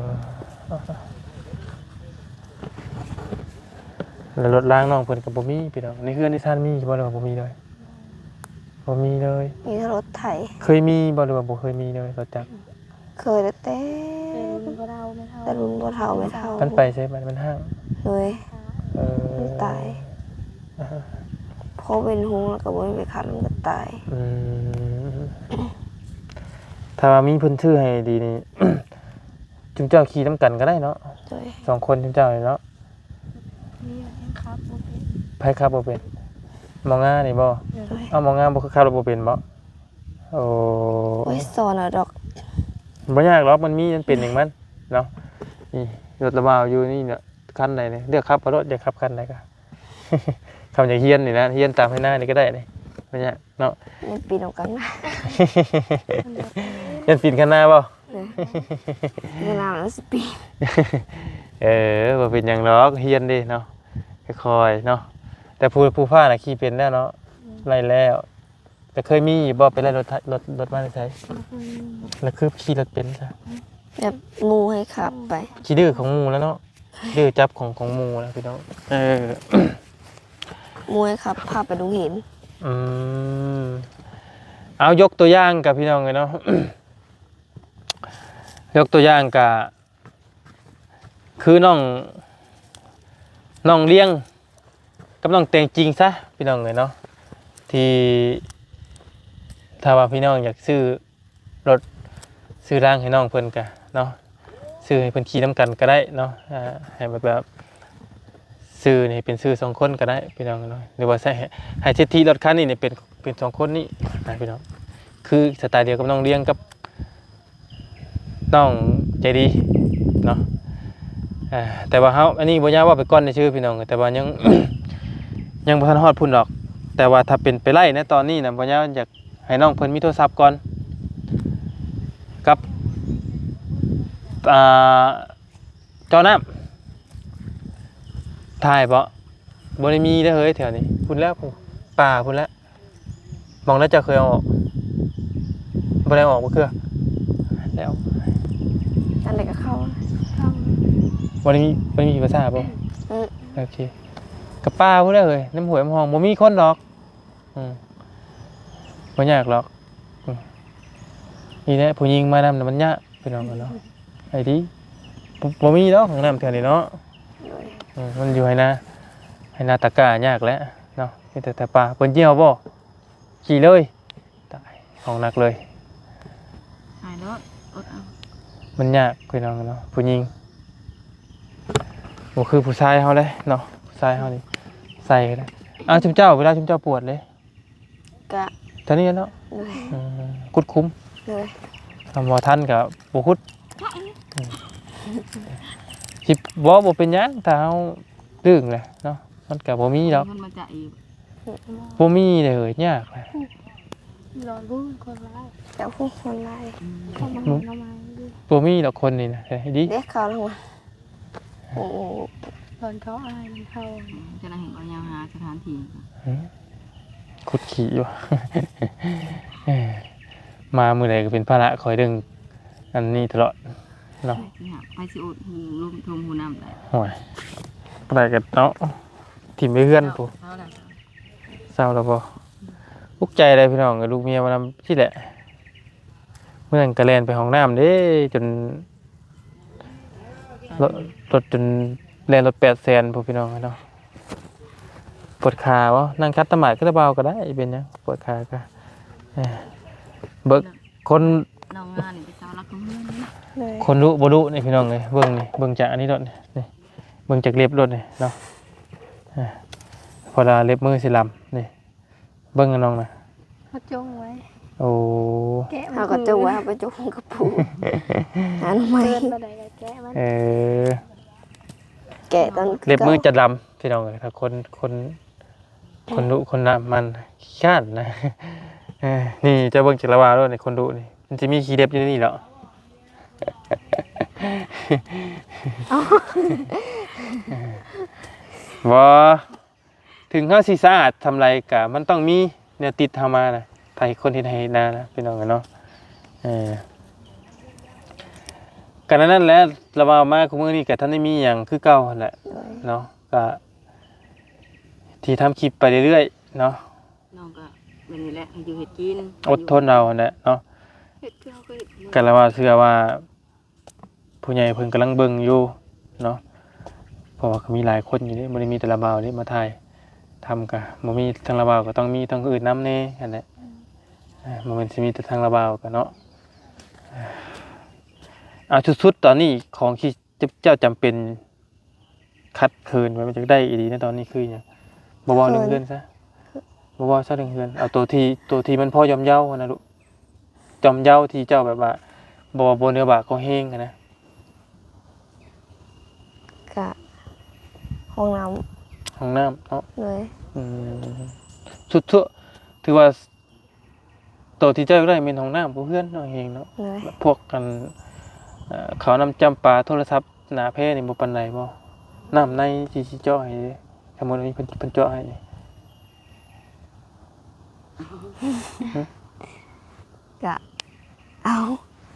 ແລ້ວລົດລາງນ້ອງເພິ່ນກໍບໍ່ມີພີ່ນ້ອງ ໃນເຮືອນໃນຊານມີຢູ່ບໍ່ ຫຼືວ່າບໍ່ມີເລີຍ? ບໍ່ມີເລີຍ ມີແຕ່ລົດໄຖ. ເຄີຍມີບໍ່ ຫຼືວ່າບໍ່ເຄີຍມີເລີຍລົດຈັກ? ເຄີຍແຕ່ ແຕ່ລຸ້ນພໍ່ເຖົ້າແມ່ເຖົ້າ ແຕ່ລຸ້ນພໍ່ເຖົ້າແມ່ເຖົ້າ. ມັນໄປໃສບັດ? ມັນຮ້າງ? ໂດຍ ເອີ ມັນຕາຍ ພໍເປັນຮຸງແລ້ວກໍບໍ່ມີໄປຂັບ ມັນກໍຕາຍ. ອືມ ຖ້າວ່າມີເພິ່ນຊື້ໃຫ້ດີນີ້ ຈຸມເຈົ້າຂີ່ນຳກັນກໍໄດ້ເນາະ. ໂດຍ ສອງຄົນຈຸມເຈົ້ານີ້ເນາະ. ມີ ຍັງຂັບບໍ່ເປັນ. ໃຜຂັບບໍ່ເປັນ? ໝໍງານີ້ບໍ່? ໂດຍ ເອົາ ໝໍງາບໍ່ຄືຂັບລົດບໍ່ເປັນບໍ່? ໂອ້ ໂອ້ຍ ສອນເອົາດອກ ບໍ່ຍາກດອກ ມັນມີ ມັນເປັນຂອງມັນເນາະ. ນີ້ລົດລະບ່າວຢູ່ນີ້ນະ ຄັນໃດນີ້ ເລືອກຂັບເອົາໂລດ ຢາກຂັບຄັນໃດກໍ ຄັນຢາກຮຽນນີ້ນະ ຮຽນຕາມໄຮ່ນານີ້ກໍໄດ້ນີ້ ບໍ່ຍາກເນາະ. ຍັງປີນນຳກັນ ຢ້ານປີນຄັນນາບໍ່? ເອີ ເວລາມັນຊິປີນ. ເອີ ບໍ່ເປັນຫຍັງດອກ ຮຽນເດ້ເນາະ ຄ່ອຍໆເນາະ. ແຕ່ຜູ້ ຜູ້ຟ້ານະຂີ່ເປັນແລ້ວເນາະ ອືມ ໄລ່ແລ້ວ. ແຕ່ເຄີຍມີຢູ່ບໍ່ ໄປໄລ່ລົດ ລົດ ລົດມາແຕ່ໃສ? ບໍ່ເຄີຍມີ. ແລ້ວຄືຂີ່ລົດເປັນຊະ? ແບບໝູ່ໃຫ້ຂັບໄປ. ຂີ້ດື້ຂອງໝູ່ແລ້ວເນາະ ດື້ຈັບຂອງ ຂອງໝູ່ແລ້ວພີ່ນ້ອງ. ເອີ ໝູ່ໃຫ້ຂັບ ພາໄປໂຮງຮຽນ. ອືມ ເອົາ ຍົກຕົວຢ່າງກະ ພີ່ນ້ອງເອີຍເນາະ ຍົກຕົວຢ່າງກະ ຄືນ້ອງ ນ້ອງລ້ຽງກັບນ້ອງແຕງຈິງຊະ ພີ່ນ້ອງເອີຍເນາະ ທີ່ ຖ້າວ່າພີ່ນ້ອງຢາກຊື້ລົດ ຊື້ລາງໃຫ້ນ້ອງເພິ່ນກະເນາະ ຊື້ໃຫ້ເພິ່ນຂີ່ນຳກັນກໍໄດ້ເນາະ. ອ່າ ໃຫ້ແບບ ແບບ ຊື່ນີ້ເປັນຊື່ສອງຄົນກໍໄດ້ພີ່ນ້ອງເນາະ ຫຼືວ່າໃຊ້ໃຫ້ ໃຫ້ສິດທິລົດຄັນນີ້ເປັນ ເປັນສອງຄົນນີ້ນະພີ່ນ້ອງ ຄືສະໄຕລ໌ດຽວກັບນ້ອງລ້ຽງກັບນ້ອງໃຈດີເນາະ. ອ່າ ແຕ່ວ່າເຮົາ ອັນນີ້ບໍ່ຍາກເວົ້າໄປກ່ອນຊື່ພີ່ນ້ອງ ແຕ່ວ່າຍັງ ຍັງບໍ່ທັນຮອດພຸ້ນດອກ. ແຕ່ວ່າຖ້າເປັນໄປໄດ້ໃນຕອນນີ້ນະ ບໍ່ຍາກຢາກໃຫ້ນ້ອງເພິ່ນມີໂທລະສັບກ່ອນ ກັບ ອ່າ ເຈົ້ານ້ຳ ຖ່າຍເບາະ ບໍ່ໄດ້ມີເດີເຮີຍແຖວນີ້ ພຸ້ນແລ້ວ ພຸ້ນ ປ່າພຸ້ນແລ້ວ. ໝ່ອງໃດເຈົ້າເຄີຍເອົາອອກ? ບໍ່ໄດ້ເອົາອອກຈັກເທື່ອ ແລ້ວ ອັນໃດກໍເຂົ້າ ເຂົ້າ ບໍ່ໄດ້ມີ ບໍ່ໄດ້ມີພາສາບໍ່? ອືມ ໂອເຄ ກະປ່າພຸ້ນແຫຼະເຮີຍ ນຳຫ້ວຍນຳຮ່ອງ ບໍ່ມີຄົນດອກ. ອືມ ບໍ່ຍາກດອກ. ອືມ ນີ້ແຫຼະ ຜູ້ຍິງມານຳນະມັນຍາກ ພີ່ນ້ອງເອີຍເນາະ. ໄອ້ຕິ ບໍ່ ບໍ່ມີດອກຫ້ອງນ້ຳແຖວນີ້ເນາະ. ໂດຍ ອືມ ມັນຢູ່ໄຮ່ນາ ໄຮ່ນາຕາກ້າຍາກແຫຼະເນາະ ມີແຕ່ ແຕ່ປ່າ. ເພິ່ນຊິເອົາບໍ່? ຂີ່ເລີຍ ຕາຍ ຂອງໜັກເລີຍ. ຫາຍໂລດ ອົດເອົາ ມັນຍາກ ພີ່ນ້ອງເນາະ ຜູ້ຍິງ ບໍ່ຄືຜູ້ຊາຍເຮົາເດ້ເນາະ. ຜູ້ຊາຍເຮົານີ້ໃສ່ກໍໄດ້. ອ້າວ ຈຸມເຈົ້າ ເວລາຈຸມເຈົ້າປວດເດ້ ກະ ເທົ່ານີ້ເນາະ. ໂດຍ ອືມ ຂຸດຂຸມ. ໂດຍ ຖ້າບໍ່ທັນກໍບໍ່ຂຸດ. ອືມ ຊິ ບໍ່ ບໍ່ເປັນຫຍັງ ຖ້າເຮົາດຶງແຫຼະເນາະ ມັນກໍບໍ່ມີດອກ. ມັນມາຈາກອີກ ບໍ່ມີເລີຍ ຍາກແຫຼະ. ລອງດູຄົນຫຼາຍ ແຕ່ຜູ້ຄົນຫຼາຍ ອືມ ເຂົ້າມາ ເຂົ້າມາ ບໍ່ມີດອກຄົນນີ້ນະ ເດ້ ເດ້ເຂົ້າລາງວັນ. ໂອ້ ຕອນເຂົາອາຍມັນເຂົ້າ ອືມ ຈະໄດ້ເຫັນວ່າຍາມຫາສະຖານທີ່. ຫື ຂຸດຂີ້ຢູ່ ມາມື້ໃດກໍເປັນພາລະ ຂ້ອຍດຶງອັນນີ້ຕະຫຼອດ. ເນາະ ໃຜຊິຮັບ ໃຜຊິອົດຮູລົມທົ່ງຮູນ້ຳໄດ້ ໂອ້ຍ ບໍ່ໄດ້ກໍເນາະ ຖິ້ມໄວ້ເຮືອນພຸ້ນ ເຊົາແລ້ວ ເຊົາແລ້ວບໍ່? ອຸກໃຈເດ້ພີ່ນ້ອງ ເອີຍ ລູກເມຍມານຳຊີ້ແຫຼະ ມື້ນັ້ນກໍແລ່ນໄປຫ້ອງນ້ຳເດ້ ຈົນ ລົດ ລົດຈົນແລ່ນລົດແປດແສນພຸ້ນ ພີ່ນ້ອງເອີຍເນາະ ປວດຂາບໍ່? ນັ່ງຂັດຕະໝາດຄາຣາບາວກໍໄດ້ ເປັນຫຍັງ ປວດຂາກໍ ເອີ ເບິ່ງ ຄົນ ນ້ອງງານນີ້ໄປເຊົາຫຼັກໂຮງຮຽນນີ້ ໂດຍ ຄົນດຸບໍ່ດຸນີ້ພີ່ນ້ອງເອີຍ ເບິ່ງນີ້ ເບິ່ງຈາກອັນນີ້ໂລດນີ້ ເບິ່ງຈາກເລັບໂລດນີ້ເນາະ ເອີ ເພາະວ່າເລັບມືຊິລຳນີ້ ເບິ່ງນ້ອງນະ ເຮົາຈົ່ງໄວ້ ໂອ້ ແກະມັນ ເຮົາກໍຈົ່ງໄວ້ ເຮົາໄປຈົ່ງກັບປູ ອັນໃໝ່ ເປີດມາໄດ້ກໍແກະມັນ ເອີ ແກະຕອນ ເລັບມືຈະລຳ ພີ່ນ້ອງເອີຍ ຖ້າຄົນ ຄົນ ຄົນດຸຄົນນຳມັນຂີ້ຄ້ານນະ ເອີ ນີ້ເຈົ້າເບິ່ງຈັກລະວາໂລດນີ້ ຄົນດຸນີ້ ມັນຊິມີຂີ້ເລັບຢູ່ໃນນີ້ເນາະ ເອົ້າ ບໍ່ ເຖິງເຮົາຊິສະອາດສ່ຳໃດກະມັນຕ້ອງມີແນວຕິດເຮົາມານະ ຖ້າເຮັດຄົນເຮັດໄຮ່ເຮັດນານະ ພີ່ນ້ອງເອີຍເນາະ ເອີ ກະນັ້ນແຫຼະ ລະວ່າມາຄູ່ມື້ນີ້ກະທັນໄດ້ມີຫຍັງຄືເກົ່າຫັ້ນແຫຼະ ໂດຍ ເນາະ ກະ ທີ່ທຳຄລິບໄປເລື້ອຍໆເນາະ ນ້ອງກໍແບບນີ້ແຫຼະ ໃຫ້ຢູ່ເຮັດກິນ ອົດທົນເອົາຫັ້ນແຫຼະເນາະ ເຮັດຄືເຮົາເຄີຍເຮັດ ກໍລະວ່າເຊື່ອວ່າຜູ້ໃຫຍ່ເພິ່ນກຳລັງເບິ່ງຢູ່ເນາະ ເພາະວ່າກໍມີຫຼາຍຄົນຢູ່ເດ້ ບໍ່ໄດ້ມີແຕ່ລະບ່າວເດ້ມາຖ່າຍທຳ ກໍບໍ່ມີທັງລະບ່າວ ກໍຕ້ອງມີທາງອື່ນນຳແດ່ຫັ້ນແຫຼະ ບໍ່ແມ່ນຊິມີແຕ່ທາງລະບ່າວກໍເນາະ ເອົາ ສຸດໆຕອນນີ້ຂອງທີ່ ເຈົ້າ ເຈົ້າຈຳເປັນຂັດເຂີນໄວ້ ມັນຢາກໄດ້ອີ່ຫຼີໃນຕອນນີ້ຄືຫຍັງ? ບໍ່ເວົ້າເລື່ອງເຮືອນຊະ ບໍ່ເວົ້າຊະເລື່ອງເຮືອນ ເອົາໂຕທີ່ ໂຕທີ່ມັນພໍຢ່ອມເຍົາຫັ້ນນະລູກ ຢ່ອມເຍົາທີ່ເຈົ້າແບບວ່າ ບໍ່ ບໍ່ເໜືອບາກກໍແຮງຫັ້ນນະ ກະຫ້ອງນ້ຳ ຫ້ອງນ້ຳເນາະ ໂດຍ ອືມ ສຸດທົ່ວ ຖືວ່າ ໂຕທີ່ເຈົ້າຢາກໄດ້ແມ່ນຫ້ອງນ້ຳຂອງເຮືອນເນາະ ແຮງເນາະ ໂດຍ ພວກອັນ ເອີ ເຂົ້ານ້ຳຈຳປາ ໂທລະສັບ ໜ້າແພນີ້ບໍ່ປານໃດບໍ່? ນ້ຳໃນທີ່ຊິເຈາະໃຫ້ເດ້ ສົມມຸດວ່າມີເພິ່ນ ເພິ່ນເຈາະໃຫ້ນີ້ ກະເອົາ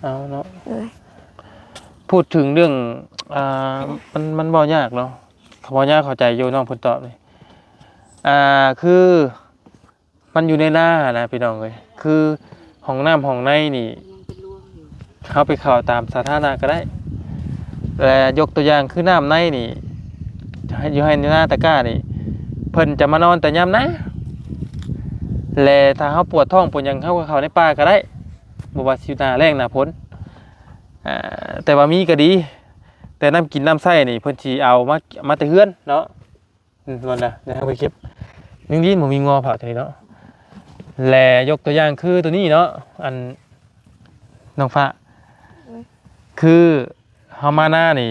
ເອົາເນາະ ໂດຍ ພູດເຖິງເລື່ອງ ອ່າ ມັນ ມັນເວົ້າຍາກເນາະ ເວົ້າຍາກ ເຂົ້າໃຈຢູ່ ນ້ອງເພິ່ນຕອບນີ້ ອ່າ ຄື ມັນຢູ່ໃນນາຫັ້ນນະພີ່ນ້ອງເອີຍ ຄືຫ້ອງນ້ຳຫ້ອງໃນນີ້ ເຮົາໄປເຂົ້າຕາມສາທາລະນະກໍໄດ້ ແລະ ຍົກຕົວຢ່າງຄືນ້ຳໃນນີ້ ຢູ່ໄຮ່ຢູ່ນາຕະກ້ານີ້ ເພິ່ນຈະມານອນແຕ່ຍາມໜາ ແລະ ຖ້າເຮົາປວດທ້ອງປວດຫຍັງ ເຮົາກໍເຂົ້າໃນປ່າກໍໄດ້ ບໍ່ວ່າຊິໜ້າແລ້ງໜ້າຝົນ ອ່າ ແຕ່ວ່າມີກໍດີ ແຕ່ນ້ຳກິນນ້ຳໃຊ້ນີ້ ເພິ່ນຊິເອົາມາ ມາແຕ່ເຮືອນເນາະ. ອືມ ບໍ່ນະ ດຽວເຮົາໄປເກັບ ຍັງດີບໍ່ມີງົວເຜົາແຖວນີ້ເນາະ ແລະ ຍົກຕົວຢ່າງຄືໂຕນີ້ເນາະ ອັນ ນ້ອງຟ້າ ອືມ ຄືເຮົາມານານີ້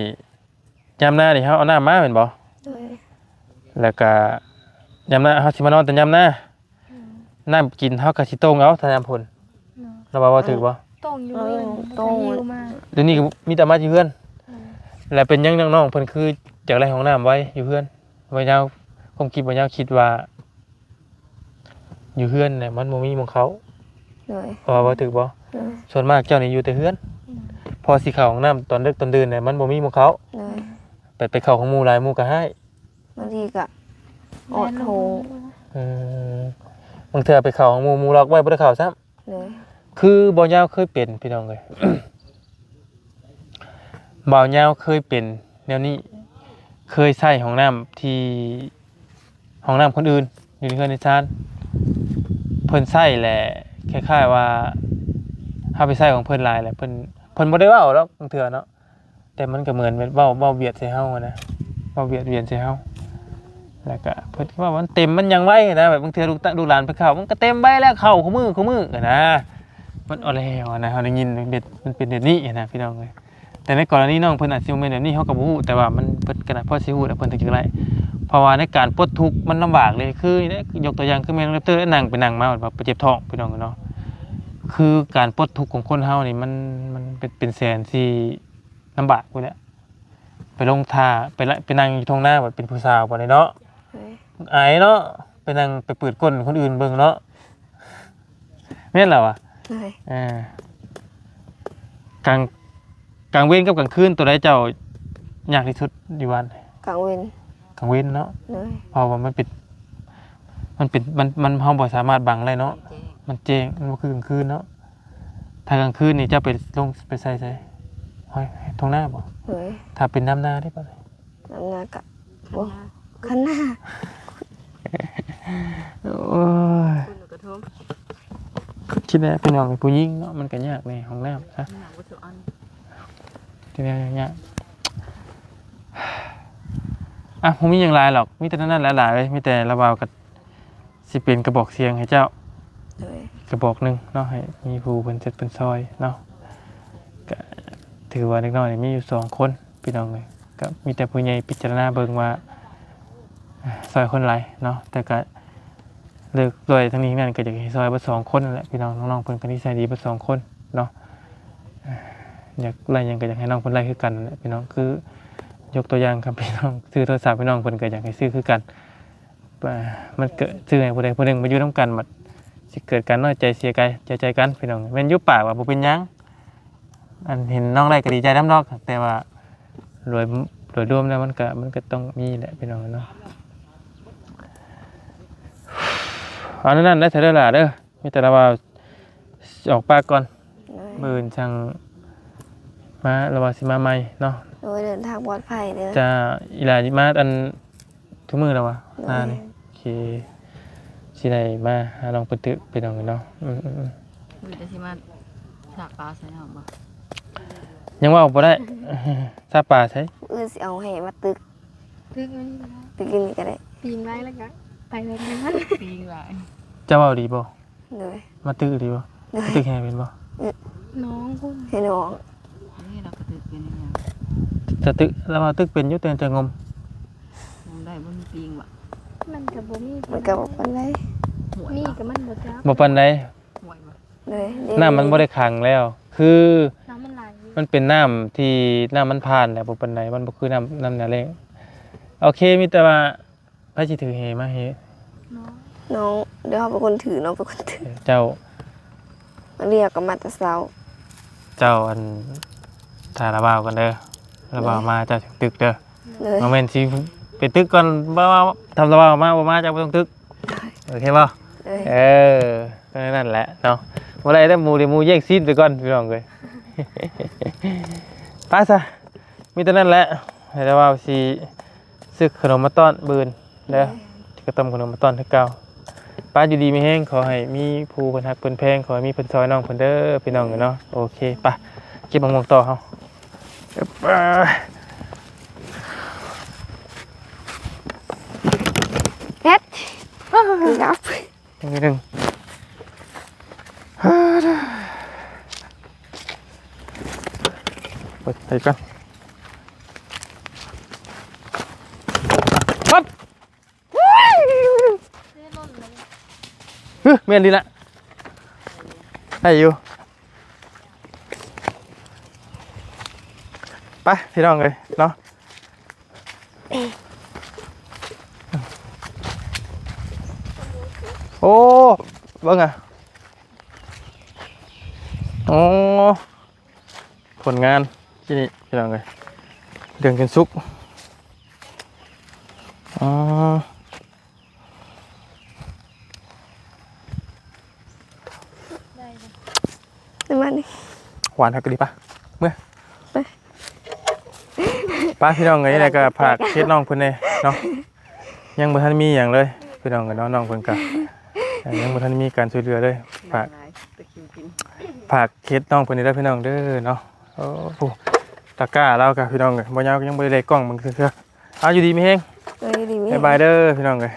ຍາມນານີ້ເຮົາເອົານ້ຳມາແມ່ນບໍ່? ໂດຍ ແລ້ວກະຍາມນາ ເຮົາຊິມານອນແຕ່ຍາມນາ ອືມ ນ້ຳກິນເຮົາກະຊິໂຕ່ງເອົາ ຖ້າຍາມຝົນ ເນາະ ລະວ່າ ວ່າຖືກບໍ່? ໂຕ່ງຢູ່ ເອີ ໂຕ່ງ ດຽວນີ້ກໍມີແຕ່ມາຢູ່ເຮືອນ ອືມ ແລ້ວເປັນຫຍັງນ້ອງໆເພິ່ນຄືຢາກໄດ້ຫ້ອງນ້ຳໄວ້ຢູ່ເຮືອນ? ບ່າວຍາວ ຄວາມຄິດບ່າວຍາວຄິດວ່າ ຢູ່ເຮືອນແຫຼະມັນບໍ່ມີໝ່ອງເຂົ້າ ໂດຍ ວ່າ ວ່າຖືກບໍ່? ໂດຍ ສ່ວນມາກເຈົ້ານີ້ຢູ່ແຕ່ເຮືອນ ອືມ ພໍຊິເຂົ້າຫ້ອງນ້ຳຕອນເດິກຕອນດື່ນແຫຼະມັນບໍ່ມີໝ່ອງເຂົ້າ ໂດຍ ໄປ ໄປເຂົ້າຂອງໝູ່ຫຼາຍ ໝູ່ກໍຮ້າຍ ບາງທີກໍອອດໂທ ອືມ ບາງເທື່ອໄປເຂົ້າຂອງໝູ່ ໝູ່ລັອກໄວ້ບໍ່ໄດ້ເຂົ້າຊ້ຳ ໂດຍ ຄືບ່າວຍາວເຄີຍເປັນ ພີ່ນ້ອງເອີຍ ບ່າວຍາວເຄີຍເປັນແນວນີ້ ເຄີຍໃຊ້ຫ້ອງນ້ຳທີ່ ຫ້ອງນ້ຳຄົນອື່ນຢູ່ໃນເຮືອນໃນຊານ ເພິ່ນໃຊ້ແຫຼະ ຄ້າຍໆວ່າເຮົາໄປໃຊ້ຂອງເພິ່ນຫຼາຍແຫຼະ ເພິ່ນ ເພິ່ນບໍ່ໄດ້ເວົ້າດອກບາງເທື່ອເນາະ ແຕ່ມັນກໍເໝືອນແບບເວົ້າ ເວົ້າບຽດໃສ່ເຮົາຫັ້ນນະ ເວົ້າບຽດບຽນໃສ່ເຮົາ ແລ້ວກໍເພິ່ນກໍວ່າມັນເຕັມມັນຫຍັງໄວນະ ແບບບາງເທື່ອລູກຕະ ລູກຫຼານໄປເຂົ້າ ມັນກໍເຕັມໄວແລ້ວ ເຂົ້າຄູ່ມື້ຄູ່ມື້ຫັ້ນນະ ມັນເອົາແລ້ວນະ ເຮົາໄດ້ຍິນເປັນ ມັນເປັນແບບນີ້ນະ ພີ່ນ້ອງເອີຍ ແຕ່ໃນກໍລະນີນ້ອງເພິ່ນອາດຊິບໍ່ແມ່ນແບບນີ້ ເຮົາກໍບໍ່ຮູ້ ແຕ່ວ່າມັນ ເພິ່ນກໍໜ້າພໍຊິຮູ້ແຫຼະ ເພິ່ນເຖິງຈະໄດ້ ເພາະວ່າໃນການປົດທຸກມັນລຳບາກເລີຍ ຄືນີ້ແຫຼະ ຍົກຕົວຢ່າງຄືແມ່ນ້ອງແຣັບເຕີ ນັ່ງໄປນັ່ງມາ ແບບວ່າໄປເຈັບທ້ອງ ພີ່ນ້ອງເນາະ ຄືການປົດທຸກຂອງຄົນເຮົານີ້ ມັນ ມັນເປັນ ເປັນແສນທີ່ ລຳບາກພຸ້ນແຫຼະ ໄປລົງທ່າ ໄປລະ ໄປນັ່ງຢູ່ທົ່ງນາ ບັດເປັນຜູ້ສາວບັດນີ້ເນາະ ໂດຍ ອາຍເນາະ ໄປນັ່ງໄປເປີດກົ້ນຄົນອື່ນເບິ່ງເນາະ ແມ່ນລະວະ ໂດຍ ເອີ ກາງ ກາງເວັນກັບກາງຄືນ ໂຕໃດເຈົ້າຍາກທີ່ສຸດຢູ່ບ້ານ? ກາງເວັນ. ກາງເວັນເນາະ. ໂດຍ. ເພາະວ່າມັນເປັນ ມັນເປັນ ມັນ ມັນ ເຮົາບໍ່ສາມາດບັງໄດ້ເນາະ. ມັນແຈ້ງ ມັນບໍ່ຄືກາງຄືນເນາະ. ຖ້າກາງຄືນນີ້ເຈົ້າໄປລົງ ໄປໃສ່ໃສ? ຫ້ອຍ ທົ່ງນາບໍ່? ໂດຍ. ຖ້າເປັນນຳນາເດ້ບັດນີ້? ນຳນາກະ ໂອ້ ຄັນນາ. ໂອ້ຍ ຄຸນກະທົງ. ຄິດແລ້ວພີ່ນ້ອງ ຜູ້ຍິງເນາະ ມັນກະຍາກແດ່ ຫ້ອງນ້ຳຊະ ທີ່ແນວຍາກ. ອ່ະ ບໍ່ມີຫຍັງຫຼາຍດອກ ມີແຕ່ນັ້ນແຫຼະຫຼາຍເອີຍ ມີແຕ່ລາວບ່າວກະຊິເປັນກະບອກສຽງໃຫ້ເຈົ້າ. ໂດຍ. ກະບອກໜຶ່ງເນາະ ໃຫ້ມີຜູ້ເພິ່ນເຈັດເພິ່ນຊອຍເນາະ. ກະຖືວ່າເດັກນ້ອຍນີ້ມີຢູ່ສອງຄົນ ພີ່ນ້ອງເອີຍ ກໍມີແຕ່ຜູ້ໃຫຍ່ພິຈາລະນາເບິ່ງວ່າ ເອີ ຊ່ອຍຄົນຫຼາຍເນາະ. ແຕ່ກໍເລີກດ້ວຍທັງນີ້ທັງນັ້ນ ກໍຢາກໃຫ້ຊ່ອຍເບິດສອງຄົນນັ້ນແຫຼະ ພີ່ນ້ອງ. ນ້ອງໆເພິ່ນກໍນິໄສດີເບິດສອງຄົນເນາະ. ເອີ ຢາກໄດ້ຫຍັງກໍຢາກໃຫ້ນ້ອງເພິ່ນໄດ້ຄືກັນນັ້ນແຫຼະ ພີ່ນ້ອງ. ຄືຍົກຕົວຢ່າງ ຄັນພີ່ນ້ອງຊື້ໂທລະສັບໃຫ້ນ້ອງເພິ່ນ ກໍຢາກໃຫ້ຊື້ຄືກັນ. ມັນເກີດຊື້ໃຫ້ຜູ້ໃດຜູ້ໜຶ່ງມາຢູ່ນຳກັນ ບັດຊິເກີດການນ້ອຍໃຈເສຍໃຈ ເສຍໃຈກັນ ພີ່ນ້ອງ. ແມ່ນຢູ່ປາກວ່າບໍ່ເປັນຫຍັງ ອັນເຫັນນ້ອງໄດ້ກໍດີໃຈນຳດອກ ແຕ່ວ່າໂດຍ ໂດຍລວມແລ້ວມັນກໍ ມັນກໍຕ້ອງມີແຫຼະ ພີ່ນ້ອງເນາະ. ເອົາແນວນັ້ນແຫຼະ ເທື່ອເດີຫຼ້າເດີ ມີແຕ່ລາວວ່າອອກປາກກ່ອນ. ໂດຍ. ມື້ອື່ນຈັ່ງມາ ລາວວ່າຊິມາໃໝ່ເນາະ. ໂດຍ. ເດີນທາງປອດໄພເດີ. ຈ້າ. ອີຫຼາມາອັນ ທຸກມື້ແລ້ວວະ? ໂດຍ. ໜ້ານີ້ ໂອເຄ ຊິໄດ້ມາຫານ້ອງປະຕຶກ ພີ່ນ້ອງເນາະ. ອືມໆໆ ມື້ຈະຊິມາສາປາໃສ່ເຮົາບໍ່? ຍັງເວົ້າບໍ່ໄດ້. ສາປາໃສ? ມື້ອື່ນຊິເອົາແຫມາຕຶກ. ຕຶກມັນນີ້ກໍໄດ້. ຕຶກຢູ່ນີ້ກໍໄດ້. ປີນໄວ້ແລ້ວກໍໄປເລີຍມັນ. ປີນໄວ້. ເຈົ້າເວົ້າດີບໍ່? ໂດຍ. ມາຕຶກອີ່ຫຼີບໍ່? ໂດຍ. ມາຕຶກແຮງເປັນບໍ່? ອື ນ້ອງພຸ້ນ ໃຫ້ນ້ອງ. ນີ້ລາວກໍຕຶກເປັນອີຫຍັງ? ຈະຕຶກ ລາວວ່າຕຶກເປັນຢູ່ ແຕ່ຈະງົມ. ງົມໄດ້ບໍ່? ມີປີງບໍ່? ມັນກໍບໍ່ມີ ມັນກໍບໍ່ປານໃດ. ຫ້ວຍ ມີກໍມັນບໍ່ຈັບ. ບໍ່ປານໃດ. ຫ້ວຍບໍ່? ໂດຍ. ນ້ຳມັນບໍ່ໄດ້ຂັງແລ້ວ ຄື ນ້ຳມັນໄຫຼ ມັນເປັນນ້ຳທີ່ ນ້ຳມັນຜ່ານແລ້ວ ບໍ່ປານໃດ. ມັນບໍ່ຄືນ້ຳ ນ້ຳໜ້າແລ້ງ. ໂອເຄ ມີແຕ່ວ່າ ໃຜຊິຖືແຫມາເຮ? ນ້ອງ. ນ້ອງ. ດຽວເຮົາເປັນຄົນຖື ນ້ອງເປັນຄົນຖື. ເອີ ເຈົ້າ. ອັນນີ້ເຮົາກໍມາແຕ່ເຊົ້າ. ເຈົ້າ ອັນ ຖ້າລາວບ່າວກ່ອນເດີ ລາວບ່າວມາເຈົ້າຈຶ່ງຕຶກເດີ. ໂດຍ. ບໍ່ແມ່ນຊິໄປຕຶກກ່ອນ ບໍ່ ຖ້າລາວບ່າວມາບໍ່ມາເຈົ້າບໍ່ຕ້ອງຕຶກ. ໂດຍ. ໂອເຄບໍ່? ໂດຍ. ເອີ ກໍນັ້ນແຫຼະເນາະ ບໍ່ໄດ້ແລ້ວ ໝູ່ເດ ໝູ່ແຍ່ງຊີນໄປກ່ອນ ພີ່ນ້ອງເອີຍ. ໄປຊະ ມີແຕ່ນັ້ນແຫຼະ ໃຫ້ລາວບ່າວຊິ ຊື້ຂະໜົມມາຕ້ອນມື້ອື່ນເດີ. ໂດຍ. ຊິກະຕົ້ມຂະໜົມມາຕ້ອນຄືເກົ່າ. ໄປ ຢູ່ດີມີແຮງ ຂໍໃຫ້ມີຜູ້ເພິ່ນຮັກເພິ່ນແພງ ຂໍໃຫ້ມີເພິ່ນຊ່ອຍນ້ອງເພິ່ນເດີ ພີ່ນ້ອງເອີຍເນາະ. ໂອເຄ ໄປ ເກັບໝາກມ່ວງຕໍ່ເຮົາ. ເອີ ເຮັດ ເກືອບ ໜຶ່ງ ເປີດໄຟກ່ອນ. ປັບ ເອີ ແມ່ນດີລະ ໄດ້ຢູ່. ໄປ ພີ່ນ້ອງເອີຍເນາະ. ໂອ້ ເບິ່ງອະ ໂອ້ ຜົນງານທີ່ນີ້ ພີ່ນ້ອງເອີຍ ເດືອນກັນສຸກ. ອໍ ໄດ້ ປະມານນີ້ ຫວານຄັກອີ່ຫຼີ. ປະ ເມືອ ໄປ ໄປ ພີ່ນ້ອງເອີຍ. ແລ້ວກໍຝາກເຮັດນ້ອງເພິ່ນແດ່ເນາະ ຍັງບໍ່ທັນມີຫຍັງເລີຍ ພີ່ນ້ອງເອີຍເນາະ. ນ້ອງເພິ່ນກໍ ເອີ ຍັງບໍ່ທັນມີການຊ່ວຍເຫຼືອເລີຍ. ຝາກ ຝາກເຮັດນ້ອງເພິ່ນແດ່ເດີ ພີ່ນ້ອງເດີເນາະ. ໂອ້ ຕະກ້າລາວກໍ ພີ່ນ້ອງເອີຍ ບໍ່ຍາວກໍຍັງບໍ່ໄດ້ແລະກ້ອງເບິ່ງເທື່ອ. ເອົາ ຢູ່ດີມີແຮງ. ເອີ ຢູ່ດີມີແຮງ ບາຍບາຍເດີ ພີ່ນ້ອງເອີຍ.